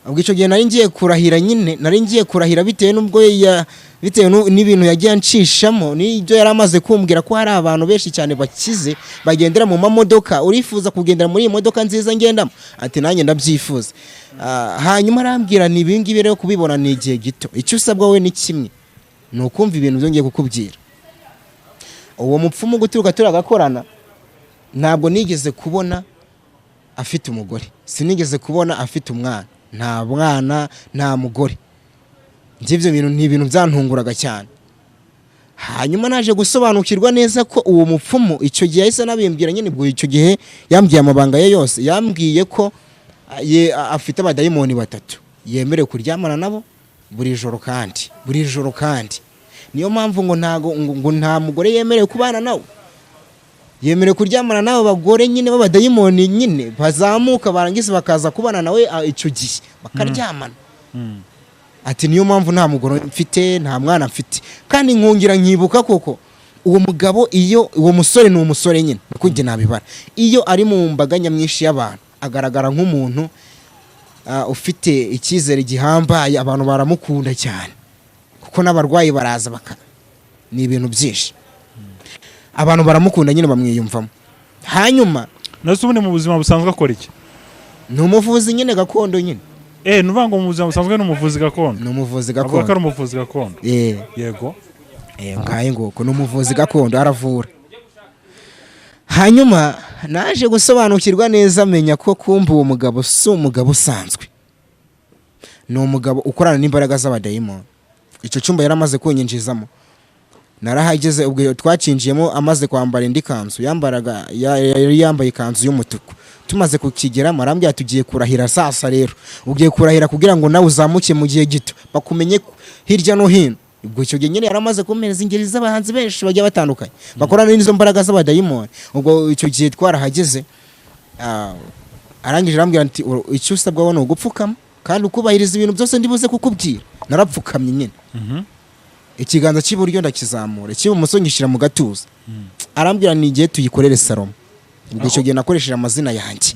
Ubwo icyo gihe nari ngiye kurahira nyine, nari ngiye kurahira bitewe n'ubwo ya bitewe n'ibintu yagiye anshishamo n'ibyo yari amaze kumbwira, ko hari abantu benshi cyane bakize bagendera mu mamodoka. "Urifuza kugendera muri iyi modoka nziza ngendamo?" Ati: "Nanjye ndabyifuza." Hanyuma arambwira ni: "Ibi ngibi rero kubibona ni igihe gito. Icyo usabwa wowe ni kimwe, ni ukumva ibintu byo ngiye kukubwira." Uwo mupfumu guturuka turagakorana, ntabwo nigeze kubona afite umugore, sinigeze kubona afite umwana, nta mwana nta mugore. Njye ibyo bintu ni ibintu byantunguraga cyane. Hanyuma naje gusobanukirwa neza ko uwo mupfumu icyo gihe yahise anabimbwira nyine. Ubwo icyo gihe yambwiye amabanga ye yose, yambwiye ko afite abadayimoni batatu. Yemerewe kuryamana nabo buri joro, kandi buri joro, kandi niyo mpamvu ngo ntago ngo nta mugore yemerewe kubana nawe. Yemerewe kuryamana n'abo bagore nyine b'abadayimoni nyine bazamuka, barangiza bakaza kubana nawe, icyo gihe bakaryamana. Ati niyo mpamvu nta mugore mfite, nta mwana mfite. Kandi nkongera nkibuka koko uwo mugabo, iyo uwo musore, ni umusore nyine niko njye nabibara, iyo ari mu mbaga nyamwinshi y'abantu agaragara nk'umuntu ufite icyizere gihambaye. Abantu baramukunda cyane kuko n'abarwayi baraza baka, ni ibintu byinshi, abantu baramukunda nyine, bamwiyumvamo. Hanyuma
Nase ubundi mu buzima busanzwe akora iki?
Ni umuvuzi nyine gakondo nyine.
Ni ukuvuga ngo mu buzima busanzwe ni umuvuzi gakondo?
Ni umuvuzi
Avuga ko ari
gakondo.
umuvuzi gakondo.
Eh.
Yego.
Ngaye nguko, ni umuvuzi gakondo, aravura. Hanyuma naje gusobanukirwa neza, menya ko kumva uwo mugabo si umugabo usanzwe, ni umugabo ukorana n'imbaraga z'abadayimoni. Icyo cyumba yari amaze kunyinjizamo, narahageze ubwo twakinjiyemo amaze kwambara indi kanzu yambaraga, yari yambaye ikanzu y'umutuku. Tumaze kukigeramo arambwira, tugiye kurahira. Sasa rero ugiye kurahira kugira ngo nawe uzamuke mu gihe gito, bakumenye hirya no hino. Ubwo icyo gihe nyine yari amaze kumpereza ingeri z'abahanzi benshi bagiye batandukanye bakorana n'izo mbaraga z'abadayimoni. Ubwo icyo gihe twarahageze, arangije arambwira ati: "Icyo usabwa ni ugupfukama kandi ukubahiriza ibintu byose ndibuze kukubwira." Narapfukamye nyine, ikiganza cy'iburyo ndakizamura, icy'ibumoso ngishyira mu gatuza. Arambwira ni igihe tuyikorere Salomo. Ubwo icyo gihe nakoresheje amazina yanjye,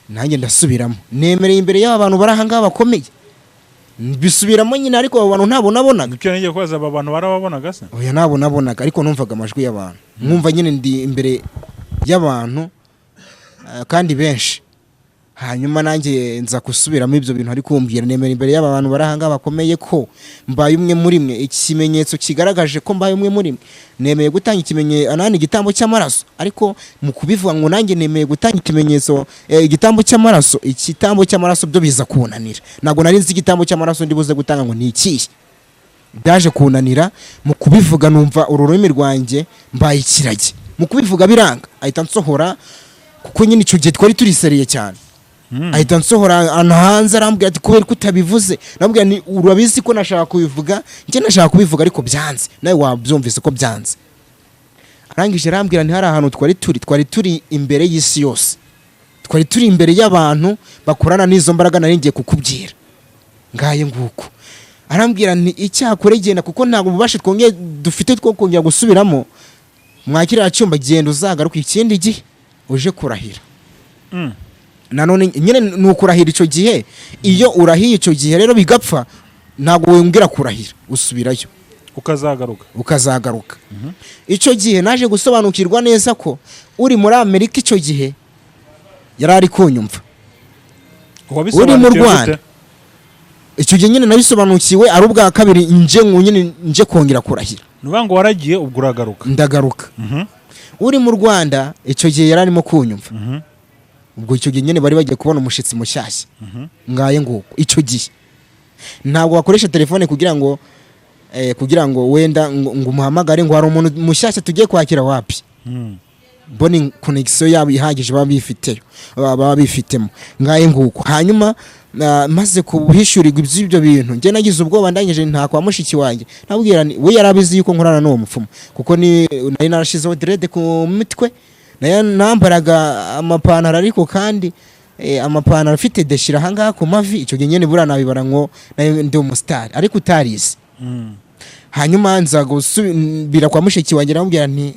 nanjye ndasubiramo, nemereye imbere y'aba bantu bari aha ngaha bakomeye, mbisubiramo nyine, ariko abo bantu ntabwo nabonaga.
Icyo nagiye kubaza, aba bantu barababonaga se?
Oya, ntabwo nabonaga, ariko numvaga amajwi y'abantu, nkumva nyine ndi imbere y'abantu, kandi benshi. Hanyuma nanjye nza gusubiramo ibyo bintu ari kumbwira, nemera imbere y'aba bantu bari aha ngaha bakomeye ko mbaye umwe muri mwe. Ikimenyetso kigaragaje ko mbaye umwe muri mwe, nemeye gutanga ikimenyetso nani, igitambo cy'amaraso. Ariko mu kubivuga ngo nanjye nemeye gutanga ikimenyetso, igitambo cy'amaraso, igitambo cy'amaraso byo biza kunanira. Ntabwo nari nzi igitambo cy'amaraso ndi buze gutanga ngo ni ikihe. Byaje kunanira mu kubivuga, numva ururimi rwanjye mbaye ikiragi mu kubivuga, biranga. Ahita nsohora, kuko nyine icyo gihe twari turiseriye cyane, ahita nsohora ahantu hanze, arambwira ati: "Kubera ko utabivuze?" Namubwira ni urabizi ko nashaka kubivuga, njye nashaka kubivuga ariko byanze, nawe wabyumvise ko byanze. Arangije arambwira nti hari ahantu twari turi imbere y'isi yose, twari turi imbere y'abantu bakorana n'izo mbaraga nari ngiye kukubwira. Ngaye nguko, arambwira nti icyakora genda, kuko ntabwo ububasha twongeye dufite two kongera gusubiramo mwakiriya cyumba, genda uzagaruka ikindi gihe uje kurahira. Nanone nyine ni ukurahira icyo gihe. Iyo urahiye icyo gihe rero bigapfa, ntabwo wongera kurahira, usubirayo.
Ukazagaruka.
Ukazagaruka. Icyo gihe naje gusobanukirwa neza ko uri muri Amerika icyo gihe yari ari kunyumva. Uri mu
Wabisobanukiwe
Rwanda.
gute?
Icyo gihe nyine nabisobanukiwe ari ubwa kabiri nje nyine nje kongera kurahira.
Ni ukuvuga ngo waragiye, ubwo uragaruka?
Ndagaruka. Uri mu Rwanda icyo gihe yari arimo kunyumva. Ubwo icyo gihe nyine bari bagiye kubona umushyitsi mushyashya. Ngaye nguko, icyo gihe ntabwo wakoresha telefone kugira ngo wenda ngo umuhamagare ngo hari umuntu mushyashya tugiye kwakira, wapi. Mbona connexion yabo ihagije baba bifiteyo, baba bifitemo. Ngaye nguko. Hanyuma maze kuhishyurirwa iby'ibyo bintu, njye nagize ubwoba. Ndangije nta kwa mushiki wanjye, nabwira ni we yari abizi yuko nkorana n'uwo mupfumu, kuko ni nari narashizeho dread ku mitwe, nayo nambaraga amapantaro, ariko kandi amapantaro afite déchirure ahangaha ku mavi. Icyo gihe nyine buriya nabibara ngo nayo ndi umusitari ariko utarize. Hanyuma nza gusubira kwa mushiki wanjye, namubwira nti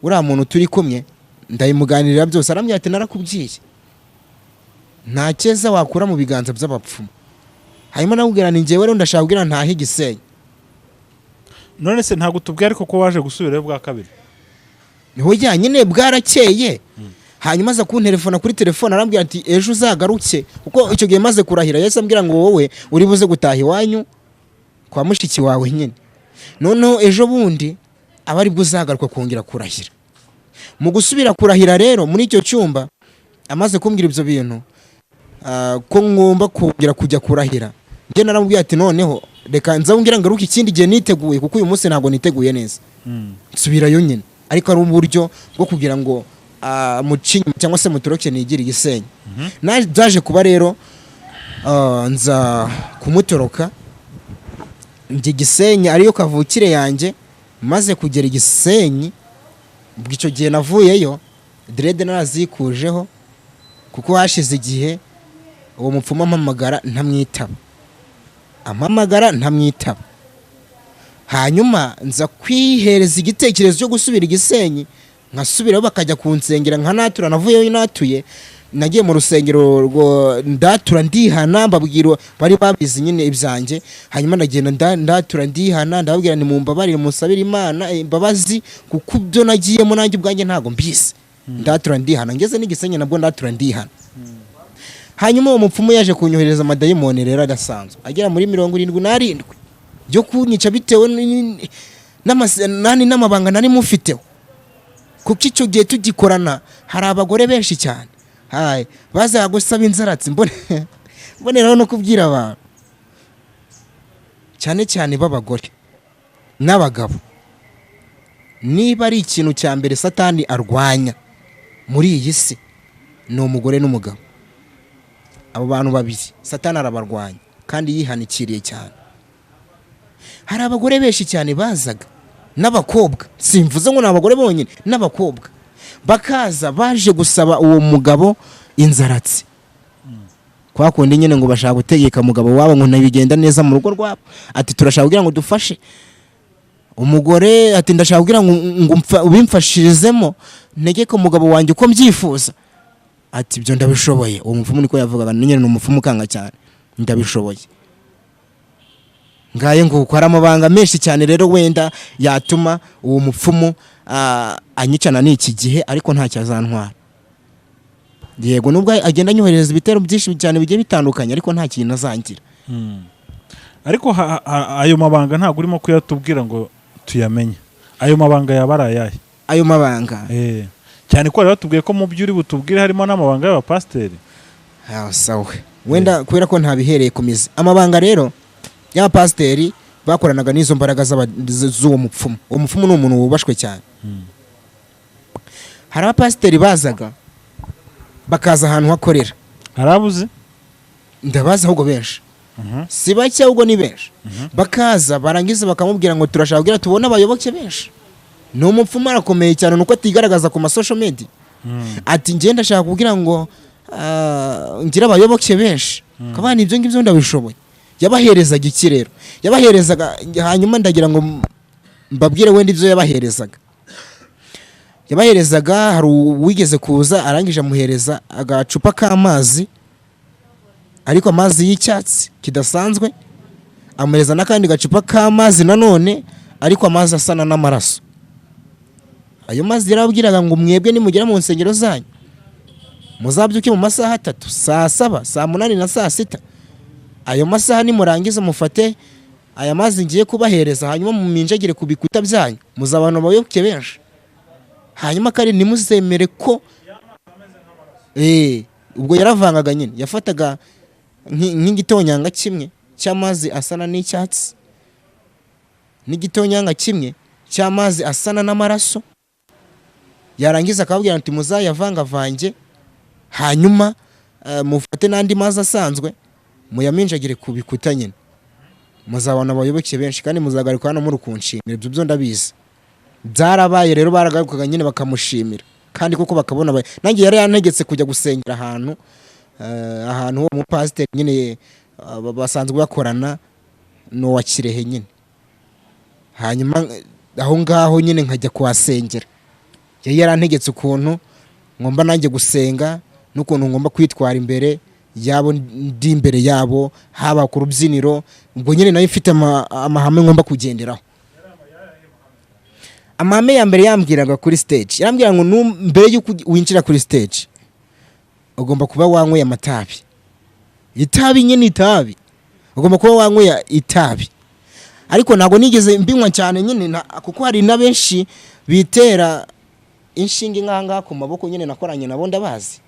uriya muntu turi kumwe, ndabimuganirira byose. Arambwira ati: "Narakubwiye, nta cyeza wakura mu biganza by'abapfumu." Hanyuma namubwira nti njyewe rero ndashaka kugira ntahe Igisenyi.
None se ntabwo tubwiye ariko ko waje gusubirayo bwa kabiri?
Niho nyine bwarakeye. Hanyuma aza kuntelefona kuri telefone, arambwira ati: "Ejo uzagaruke." Kuko icyo gihe maze kurahira yahise ambwira ngo wowe uri buze gutaha iwanyu kwa mushiki wawe nyine, noneho ejo bundi aba aribwo uzagaruka kongera kurahira. Mu gusubira kurahira rero muri icyo cyumba, amaze kumbwira ibyo bintu, ko ngomba kongera kujya kurahira, njye naramubwiye ati noneho reka nzongera ngaruke ikindi gihe niteguye, kuko uyu munsi ntabwo niteguye neza. Nsubirayo nyine, ariko ari uburyo bwo kugira ngo muce inyuma cyangwa se mutoroke nigire Igisenyi. Byaje kuba rero. Nza kumutoroka njya Gisenyi, ariyo kavukire yanjye. Maze kugera i Gisenyi, ubwo icyo gihe navuyeyo dread narazikujeho, kuko hashize igihe uwo mupfumu ampamagara ntamwitaba, ampamagara ntamwitaba. Hanyuma nza kwihereza igitekerezo cyo gusubira i Gisenyi, nkasubirayo bakajya kunsengera nkanatura. Navuyeyo natuye, nagiye mu rusengero ndatura ndihana, mbabwira, bari babizi nyine ibyanjye. Hanyuma ndagenda ndatura ndihana, ndababwira ni mumbabarire, musabire Imana imbabazi, kuko ibyo nagiyemo nanjye ubwanjye ntabwo mbizi. Ndatura ndihana, ngeze n'igisenyi nabwo ndatura ndihana. Hanyuma uwo mupfumu yaje kunyohereza amadayimoni rero adasanzwe agera muri 77 yo kunyica, bitewe n'amabanga nari mufiteho, kuko icyo gihe tugikorana hari abagore benshi cyane hayi bazaga gusaba inzaratsi. Mboneraho no kubwira abantu, cyane cyane b'abagore n'abagabo, niba ari ikintu cya mbere Satani arwanya muri iyi si, ni umugore n'umugabo. Abo bantu babiri Satani arabarwanya kandi yihanikiriye cyane. Hari abagore benshi cyane bazaga n'abakobwa, simvuze ngo ni abagore bonyine, n'abakobwa bakaza baje gusaba uwo mugabo inzaratsi, kwa kundi nyine ngo bashaka gutegeka umugabo wabo ngo ntibigenda neza mu rugo rwabo, ati turashaka kugira ngo dufashe umugore, ati ndashaka kugira ngo ubimfashirizemo ntegeke umugabo wanjye uko mbyifuza. Ati ibyo ndabishoboye. Uwo mupfumu niko yavugaga nyine, ni umupfumu ukanga cyane, ndabishoboye. Ngaye nguko, hari amabanga menshi cyane rero wenda yatuma uwo mupfumu anyicana n'iki gihe, ariko ntacyo azantwara. Yego, nubwo agenda anyohereza ibitero byinshi cyane bigiye bitandukanye, ariko nta kintu azangira.
Ariko ayo mabanga ntabwo urimo kuyatubwira ngo tuyamenye. Ayo mabanga yaba ari ayahe?
Ayo mabanga?
Cyane ko bari batubwiye ko mu byo uri butubwire harimo n'amabanga y'abapasiteri.
Sawa, wenda kubera ko ntabihereye ku mizi. Amabanga rero y'abapasiteri bakoranaga n'izo mbaraga z'uwo mupfumu. Uwo mupfumu ni umuntu wubashwe cyane. Hari abapasiteri bazaga, bakaza ahantu hakorera.
Hari abuzi?
Ndabazi ahubwo benshi. Si bake, ahubwo ni benshi. Bakaza, barangiza bakamubwira ngo turashaka kugira tubone abayoboke benshi. Ni umupfumu, arakomeye cyane, nuko atigaragaza ku ma social media. Ati njye ndashaka kugira ngo ngire abayoboke benshi. Kabana ibyo ngibyo ndabishoboye. Yabaherezaga iki rero? Yabaherezaga, hanyuma ndagira ngo mbabwire wenda ibyo yabaherezaga. Yabaherezaga, hari uwigeze kuza, arangije amuhereza agacupa k'amazi, ariko amazi y'icyatsi kidasanzwe, amuhereza n'akandi gacupa k'amazi nanone, ariko amazi asana n'amaraso. Ayo mazi yarababwiraga ngo mwebwe nimugera mu nsengero zanyu, muzabyuke mu masaha 3, saa 7, saa 8 na saa 6. Ayo masaha nimurangiza mufate aya mazi ngiye kubahereza, hanyuma muminjagire ku bikuta byanyu, muzabana abayoboke benshi. Hanyuma kandi ntimuzemere ko ubwo yaravangaga nyine, yafataga nk'igitonyanga kimwe cy'amazi asana n'icyatsi n'igitonyanga kimwe cy'amazi asana n'amaraso, yarangiza akababwira ati muzayavangavange, hanyuma mufate n'andi mazi asanzwe muyaminjagire ku bikuta nyine, muzabona abayoboke benshi kandi muzagaruka hano muri kunshimira. Ibyo byo ndabizi byarabaye rero, baragarukaga nyine bakamushimira kandi koko bakabona. Nanjye yari yantegetse kujya gusengera ahantu uwo mupasiteri nyine basanzwe bakorana, ni uwa Kirehe nyine. Hanyuma aho ngaho nyine nkajya kuhasengera. Yari yarantegetse ukuntu ngomba nanjye gusenga n'ukuntu ngomba kwitwara imbere yabo, ndi imbere yabo, haba ku rubyiniro. Ubwo nyine nayo mfite amahame ngomba kugenderaho. Amahame ya mbere yambwiraga kuri stage, yarambwira ngo mbere y'uko winjira kuri stage ugomba kuba wanyweye amatabi, itabi nyine, itabi, ugomba kuba wanyweye itabi. Ariko ntabwo nigeze mbinywa cyane nyine, kuko hari na benshi bitera inshinge nk'aha ngaha ku maboko nyine, nakoranye nabo ndabazi,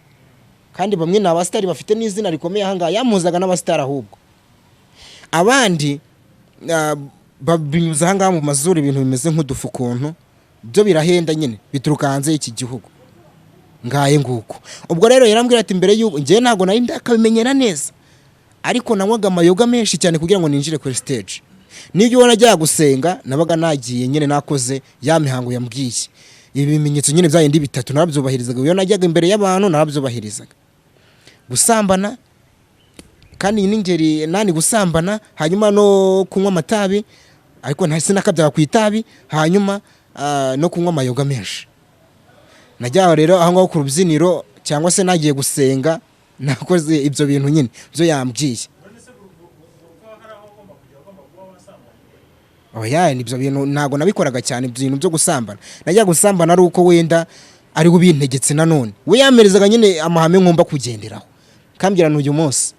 kandi bamwe ni abasitari bafite n'izina rikomeye aha ngaha. Yamuzaga n'abasitari ahubwo. Abandi babinyuza aha ngaha mu mazuru, ibintu bimeze nk'udufu ukuntu, byo birahenda nyine, bituruka hanze y'iki gihugu. Ngaye nguko. Ubwo rero yarambwira ati mbere y'uko, njyewe ntabwo nari ndakabimenyera neza. Ariko nanywaga amayoga menshi cyane kugira ngo ninjire kuri stage. Nibyo, najyaga gusenga, nabaga nagiye nyine nakoze ya mihango yambwiye. Ibi bimenyetso nyine bya bindi bitatu narabyubahirizaga. Iyo najyaga imbere y'abantu narabyubahirizaga: gusambana, kandi n'ingeri nani, gusambana, hanyuma no kunywa amatabi, ariko nta sinakabyaga ku itabi, hanyuma no kunywa amayoga menshi. Najyaga rero aho ngaho ku rubyiniro cyangwa se nagiye gusenga, nakoze ibyo bintu nyine byo yambwiye. Oya, ibyo bintu ntabwo nabikoraga cyane, ibyo bintu byo gusambana. Najya gusambana ari uko wenda ari ubintegetse. Nanone we yamerezaga nyine amahame ngomba kugenderaho, kambwira: "N'uyu munsi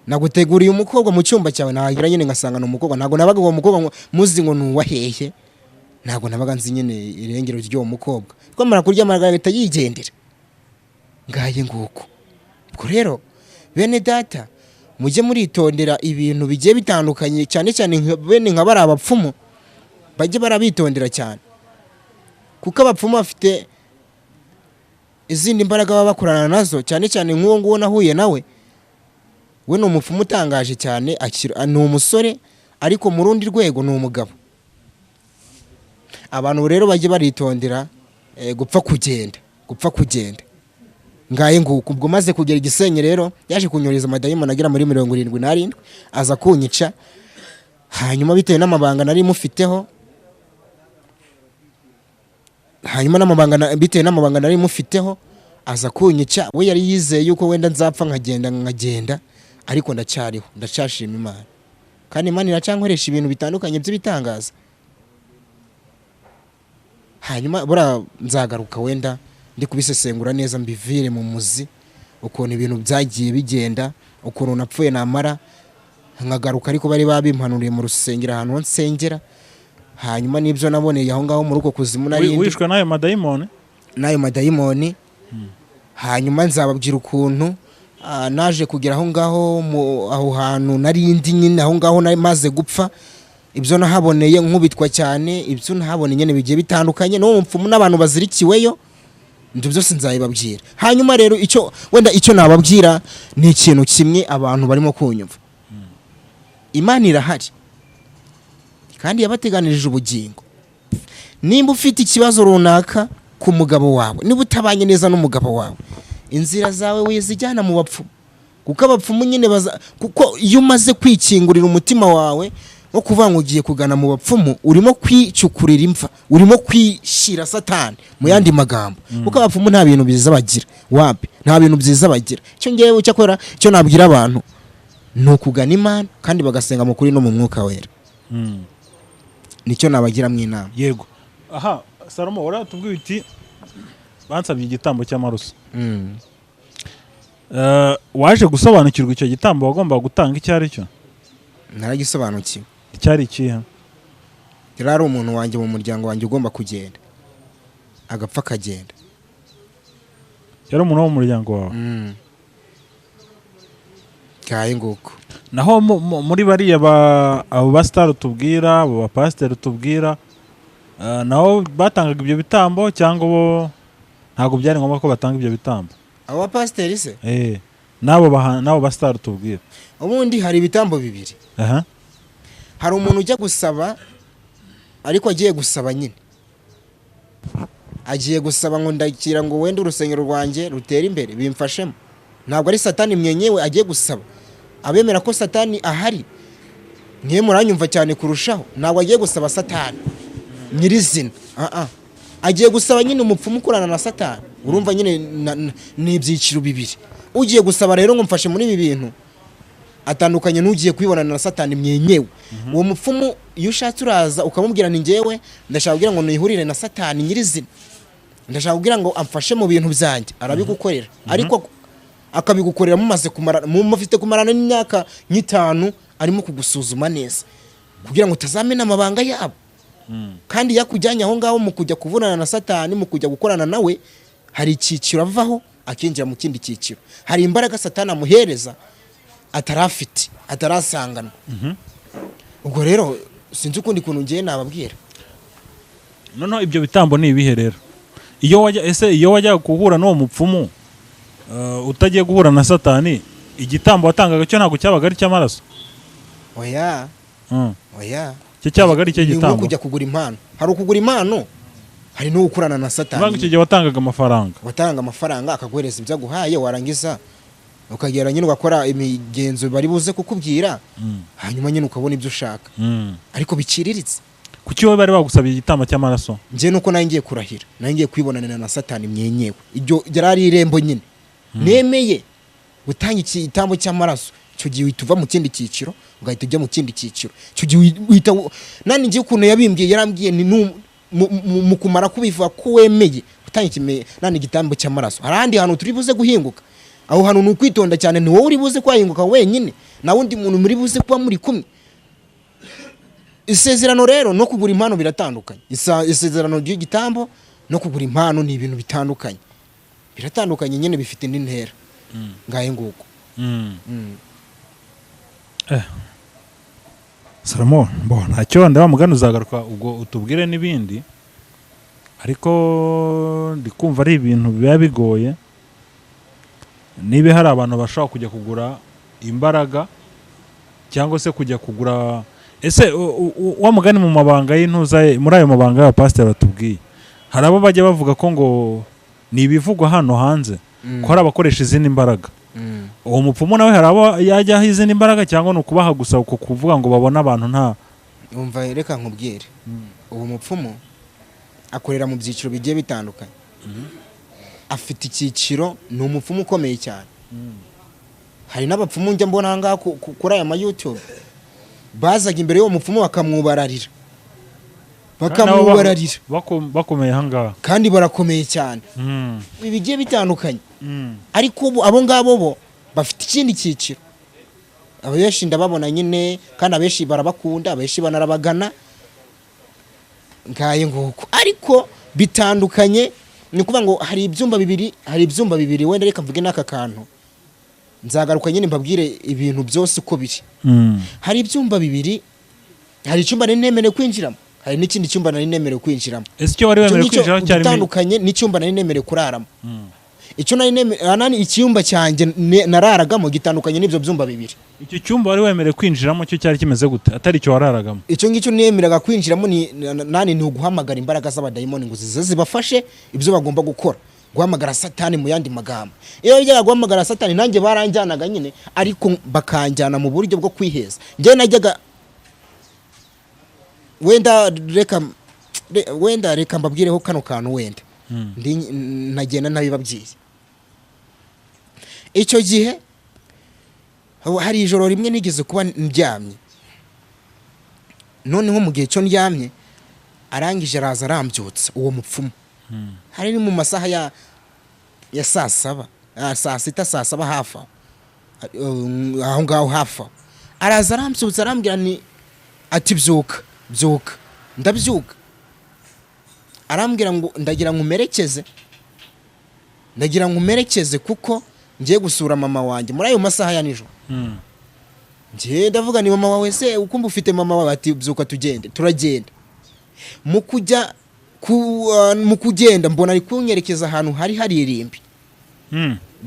naguteguriye umukobwa mu cyumba cyawe." Nagira nyine ngasanga ni umukobwa. Ntabwo nabaga uwo mukobwa ngo muzi ngo ni uwahehe, ntabwo nabaga nzi nyine irengero ry'uwo mukobwa. Twamara kuryamana agahita yigendera. Ngaye nguko. Ubwo rero bene data, mujye muritondera ibintu bigiye bitandukanye, cyane cyane bene nka bari abapfumu, bajye barabitondera cyane, kuko abapfumu bafite izindi mbaraga baba bakorana nazo, cyane cyane nk'uwo nguwo nahuye nawe. We ni umupfumu utangaje cyane, ni umusore ariko mu rundi rwego ni umugabo. Abantu rero bajye baritondera gupfa kugenda, gupfa kugenda. Ngaye nguko. Ubwo maze kugera Igisenyi rero, yaje kunyohereza amadayimoni agera muri 77, aza kunyica. Hanyuma bitewe n'amabanga nari mufiteho, hanyuma n'amabanga bitewe n'amabanga nari mufiteho aza kunyica. We yari yizeye yuko wenda nzapfa nkagenda, ariko ndacyariho, ndacyashima Imana, kandi Imana iracyankoresha ibintu bitandukanye by'ibitangaza. Hanyuma buriya nzagaruka wenda ndi kubisesengura neza, mbivire mu muzi ukuntu ibintu byagiye bigenda, ukuntu napfuye, namara nkagaruka, ariko bari babimpanuriye mu rusengero ahantu ho nsengera. Hanyuma n'ibyo naboneye aho ngaho muri uko kuzimu nari ndi
Wishwe n'ayo madayimoni?
N'ayo madayimoni. Hanyuma nzababwira ukuntu naje kugera aho ngaho aho hantu nari ndi nyine, aho ngaho nari maze gupfa, ibyo nahaboneye nkubitwa cyane, ibyo nahaboneye nyine bigiye bitandukanye n'uwo mupfumu n'abantu bazirikiweyo, ibyo byose nzabibabwira. Hanyuma rero icyo wenda icyo nababwira ni ikintu kimwe: abantu barimo kunyumva, Imana irahari kandi yabateganirije ubugingo. Nimba ufite ikibazo runaka ku mugabo wawe, niba utabanye neza n'umugabo wawe, inzira zawe wizijyana mu bapfumu, kuko abapfumu nyine baza, kuko iyo umaze kwikingurira umutima wawe nko kuvuga ngo ugiye kugana mu bapfumu, urimo kwicukurira imva, urimo kwishyira Satani mu yandi magambo, kuko abapfumu nta bintu byiza bagira, wapi, nta bintu byiza bagira. Icyo ngewe cyakora icyo nabwira abantu ni ukugana Imana kandi bagasenga mu kuri no mu Mwuka Wera. Nicyo nabagiramo inama.
Yego. Aha Salomo, waratubwiye uti bansabye igitambo cy'amaraso. Waje gusobanukirwa icyo gitambo wagombaga gutanga icyo ari cyo?
Naragisobanukiwe.
Icyari ikihe?
Yari ari umuntu wanjye mu muryango wanjye ugomba kugenda, agapfa akagenda.
Yari umuntu wo mu muryango wawe?
Ngaye nguko.
Naho muri bariya abo basitari tubwira, abo bapasiteri tubwira, naho batangaga ibyo bitambo cyangwa bo ntabwo byari ngombwa ko batanga ibyo bitambo?
Abo bapasiteri se?
N'abo basitari tubwira.
Ubundi hari ibitambo bibiri. Hari umuntu ujya gusaba, ariko agiye gusaba nyine, agiye gusaba ngo ndakira ngo wenda urusengero rwanjye rutere imbere, bimfashemo. Ntabwo ari Satani mwenyewe agiye gusaba. Abemera ko Satani ahari mwe muranyumva cyane kurushaho. Ntabwo agiye gusaba Satani nyirizina. Ah ah, agiye gusaba nyine umupfumu ukorana na Satani. Urumva nyine ni ibyiciro bibiri. Ugiye gusaba rero ngo mfashe muri ibi bintu atandukanye n'ugiye kwibonana na Satani mwenyewe. Uwo mupfumu iyo ushatse uraza ukamubwira: "Ni njyewe ndashaka kugira ngo nihurire na Satani nyirizina, ndashaka kugira ngo amfashe mu bintu byanjye." Arabigukorera, ariko akabigukorera mumaze kumara, mufite kumarana n'imyaka nk'itanu arimo kugusuzuma neza kugira ngo utazamena amabanga yabo. Kandi iyo akujyanye aho ngaho mu kujya kubonana na Satani, mu kujya gukorana nawe, hari icyiciro avaho akinjira mu kindi cyiciro. Hari imbaraga Satani amuhereza atarafite, atarasanganwa. Ubwo rero sinzi ukundi kuntu ngiye nababwira.
Noneho ibyo bitambo ni ibihe rero? Iyo wajya, ese iyo wajya guhura n'uwo mupfumu, utagiye guhura na Satani? Igitambo watangaga cyo ntabwo cyabaga ari icy'amaraso?
Oya. Oya.
Cyo cyabaga ari icyo
Ni nko
gitambo?
kujya kugura impano. Hari ukugura impano, hari no gukorana na
Uvuga ngo
Satani.
icyo gihe watangaga amafaranga?
Watanga amafaranga, akaguhereza ibyo aguhaye, warangiza ukagera nyine ugakora imigenzo bari buze kukubwira, hanyuma nyine ukabona ibyo ushaka, ariko biciriritse.
Kuki wowe bari bagusabiye igitambo cy'amaraso?
Njye nuko nari ngiye kurahira, nari ngiye kwibonanira na Satani mwenyewe. Iryo ryari ari irembo nyine nemeye gutanga igitambo cy'amaraso. Icyo gihe uhita uva mu kindi cyiciro, ugahita ujya mu kindi cyiciro. Icyo gihe uhita nani, ngiye ukuntu yabimbwiye, yarambwiye ni mu kumara kubivuga ko wemeye gutanga nani igitambo cy'amaraso, hari ahandi hantu turi buze guhinguka. Aho hantu ni ukwitonda cyane. Ni wowe uri buze kwahinguka wenyine, nta wundi muntu muri buze kuba muri kumwe. Isezerano rero no kugura impano biratandukanye. Isezerano ry'igitambo no kugura impano ni ibintu bitandukanye, biratandukanye nyine, bifite indi ntera. Ngahe nguko.
Salomo, bo ntacyo, wenda wa mugani uzagaruka ubwo utubwire n'ibindi, ariko ndi kumva ari ibintu biba bigoye. Niba hari abantu bashobora kujya kugura imbaraga cyangwa se kujya kugura, ese wa mugani mu mabanga y'intuza ye, muri ayo mabanga y'abapasiteri batubwiye, hari abo bajya bavuga ko ngo ni ibivugwa hano hanze ko hari abakoresha izindi mbaraga? Uwo mupfumu nawe hari abo yajyaho izindi mbaraga, cyangwa ni ukubaha gusa uko kuvuga ngo babone abantu nta?
Umva, reka nkubwire. Uwo mupfumu akorera mu byiciro bigiye bitandukanye. Afite icyiciro, ni umupfumu ukomeye cyane. Hari n'abapfumu njya mbona aha ngaha kuri aya ma YouTube bazaga imbere y'uwo mupfumu bakamwubararira, bakamwubararira.
Bakomeye ahangaha?
Kandi barakomeye cyane. Ibi bigiye bitandukanye. Ariko ubu abo ngabo bo bafite ikindi cyiciro. Abenshi ndababona nyine, kandi abenshi barabakunda, abenshi banarabagana. Ngaye nguko, ariko bitandukanye. Ni ukuvuga ngo hari ibyumba bibiri, hari ibyumba bibiri. Wenda reka mvuge n'aka kantu, nzagaruka nyine mbabwire ibintu byose uko biri. Hari ibyumba bibiri. Hari icyumba nari nemerewe kwinjiramo, hari n'ikindi cyumba nari nemerewe kwinjiramo.
Ese icyo wari
Icyo
wemerewe
ngicyo
kwinjiraho cyarimo?
gitandukanye n'icyumba nari nemerewe kuraramo. Icyo nari nani, icyumba cyanjye nararagamo gitandukanye n'ibyo byumba bibiri.
Icyo cyumba wari wemerewe kwinjiramo cyo cyari kimeze gute, atari icyo wararagamo?
Icyo ngicyo nemeraga kwinjiramo ni nani, ni uguhamagara imbaraga z'abadayimoni ngo zize zibafashe ibyo bagomba gukora, guhamagara Satani mu yandi magambo. Iyo bijyaga guhamagara Satani, nanjye baranjyanaga nyine, ariko bakanjyana mu buryo bwo kwiheza. Njyewe najyaga wenda wenda reka mbabwireho kano kantu, wenda ndi nagenda ntabibabwiye. Icyo gihe hari ijoro rimwe nigeze kuba ndyamye. Noneho mu gihe cyo ndyamye, arangije araza arambyutsa uwo mupfumu. Hari ni mu masaha ya saa 7, saa 6, saa 7 hafi aho. Aho ngaho hafi aho, araza arambyutsa, arambwira ni ati: "Byuka, byuka." Ndabyuka. Arambwira ngo: "Ndagira ngo umerekeze, ndagira ngo umerekeze kuko ngiye gusura mama wanjye muri ayo masaha ya nijoro." Njye ndavuga ni: "Mama wawe se ukumva ufite mama wawe?" Ati: "Byuka tugende." Turagenda. Mu kujya mu kugenda, mbona ari kunyerekeza ahantu hari irimbi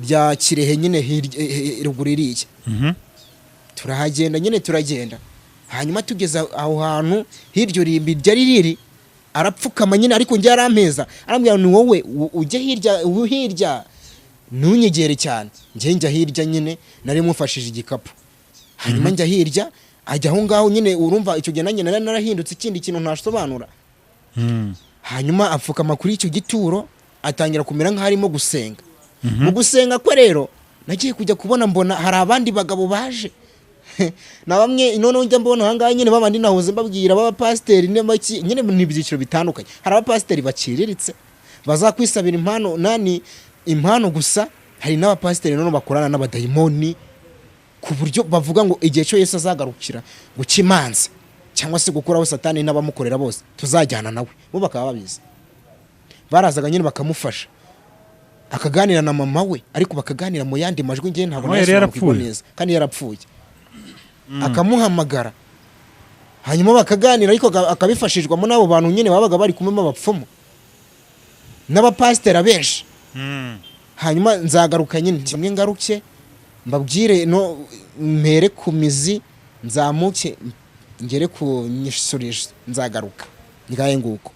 rya Kirehe nyine, hirya ruguru iriya. Turahagenda nyine, turagenda. Hanyuma tugeze aho hantu hiryo rimbi ryari riri, arapfukama nyine, ariko njye arampeza, arambwira: "Ni wowe ujye hirya, hirya, ntunyegere cyane." Njye njya hirya nyine, nari mufashije igikapu. Hanyuma njya hirya, ajya aho ngaho nyine. Urumva icyo gihe nanjye nari narahindutse ikindi kintu ntasobanura. Hanyuma apfukama kuri icyo gituro, atangira kumera nk'aho arimo gusenga. Mu gusenga kwe rero, nagiye kujya kubona mbona hari abandi bagabo baje, na bamwe noneho njya mbona aha ngaha nyine, babandi nahoze mbabwira b'abapasiteri n'abaki nyine. Ni ibyiciro bitandukanye. Hari abapasiteri baciriritse bazakwisabira impano, nani, impano gusa. Hari n'abapasiteri noneho bakorana n'abadayimoni, ku buryo bavuga ngo igihe cyo Yesu azagarukira guca imanza cyangwa se gukuraho Satani n'abamukorera bose, tuzajyana nawe. Bo bakaba babizi, barazaga nyine bakamufasha, akaganira na mama we, ariko bakaganira mu yandi majwi. Ngewe ntabwo
Mama yari
nayasobanukirwa
yarapfuye?
neza. Kandi yarapfuye. Akamuhamagara, hanyuma bakaganira, ariko akabifashishwamo n'abo bantu nyine babaga bari kumwe, abapfumu n'abapasiteri abenshi. Hanyuma nzagaruka nyine kimwe, ngaruke. Mbabwire no mpere ku mizi, nzamuke ngere ku nyisurizo, nzagaruka. Ngahe nguko.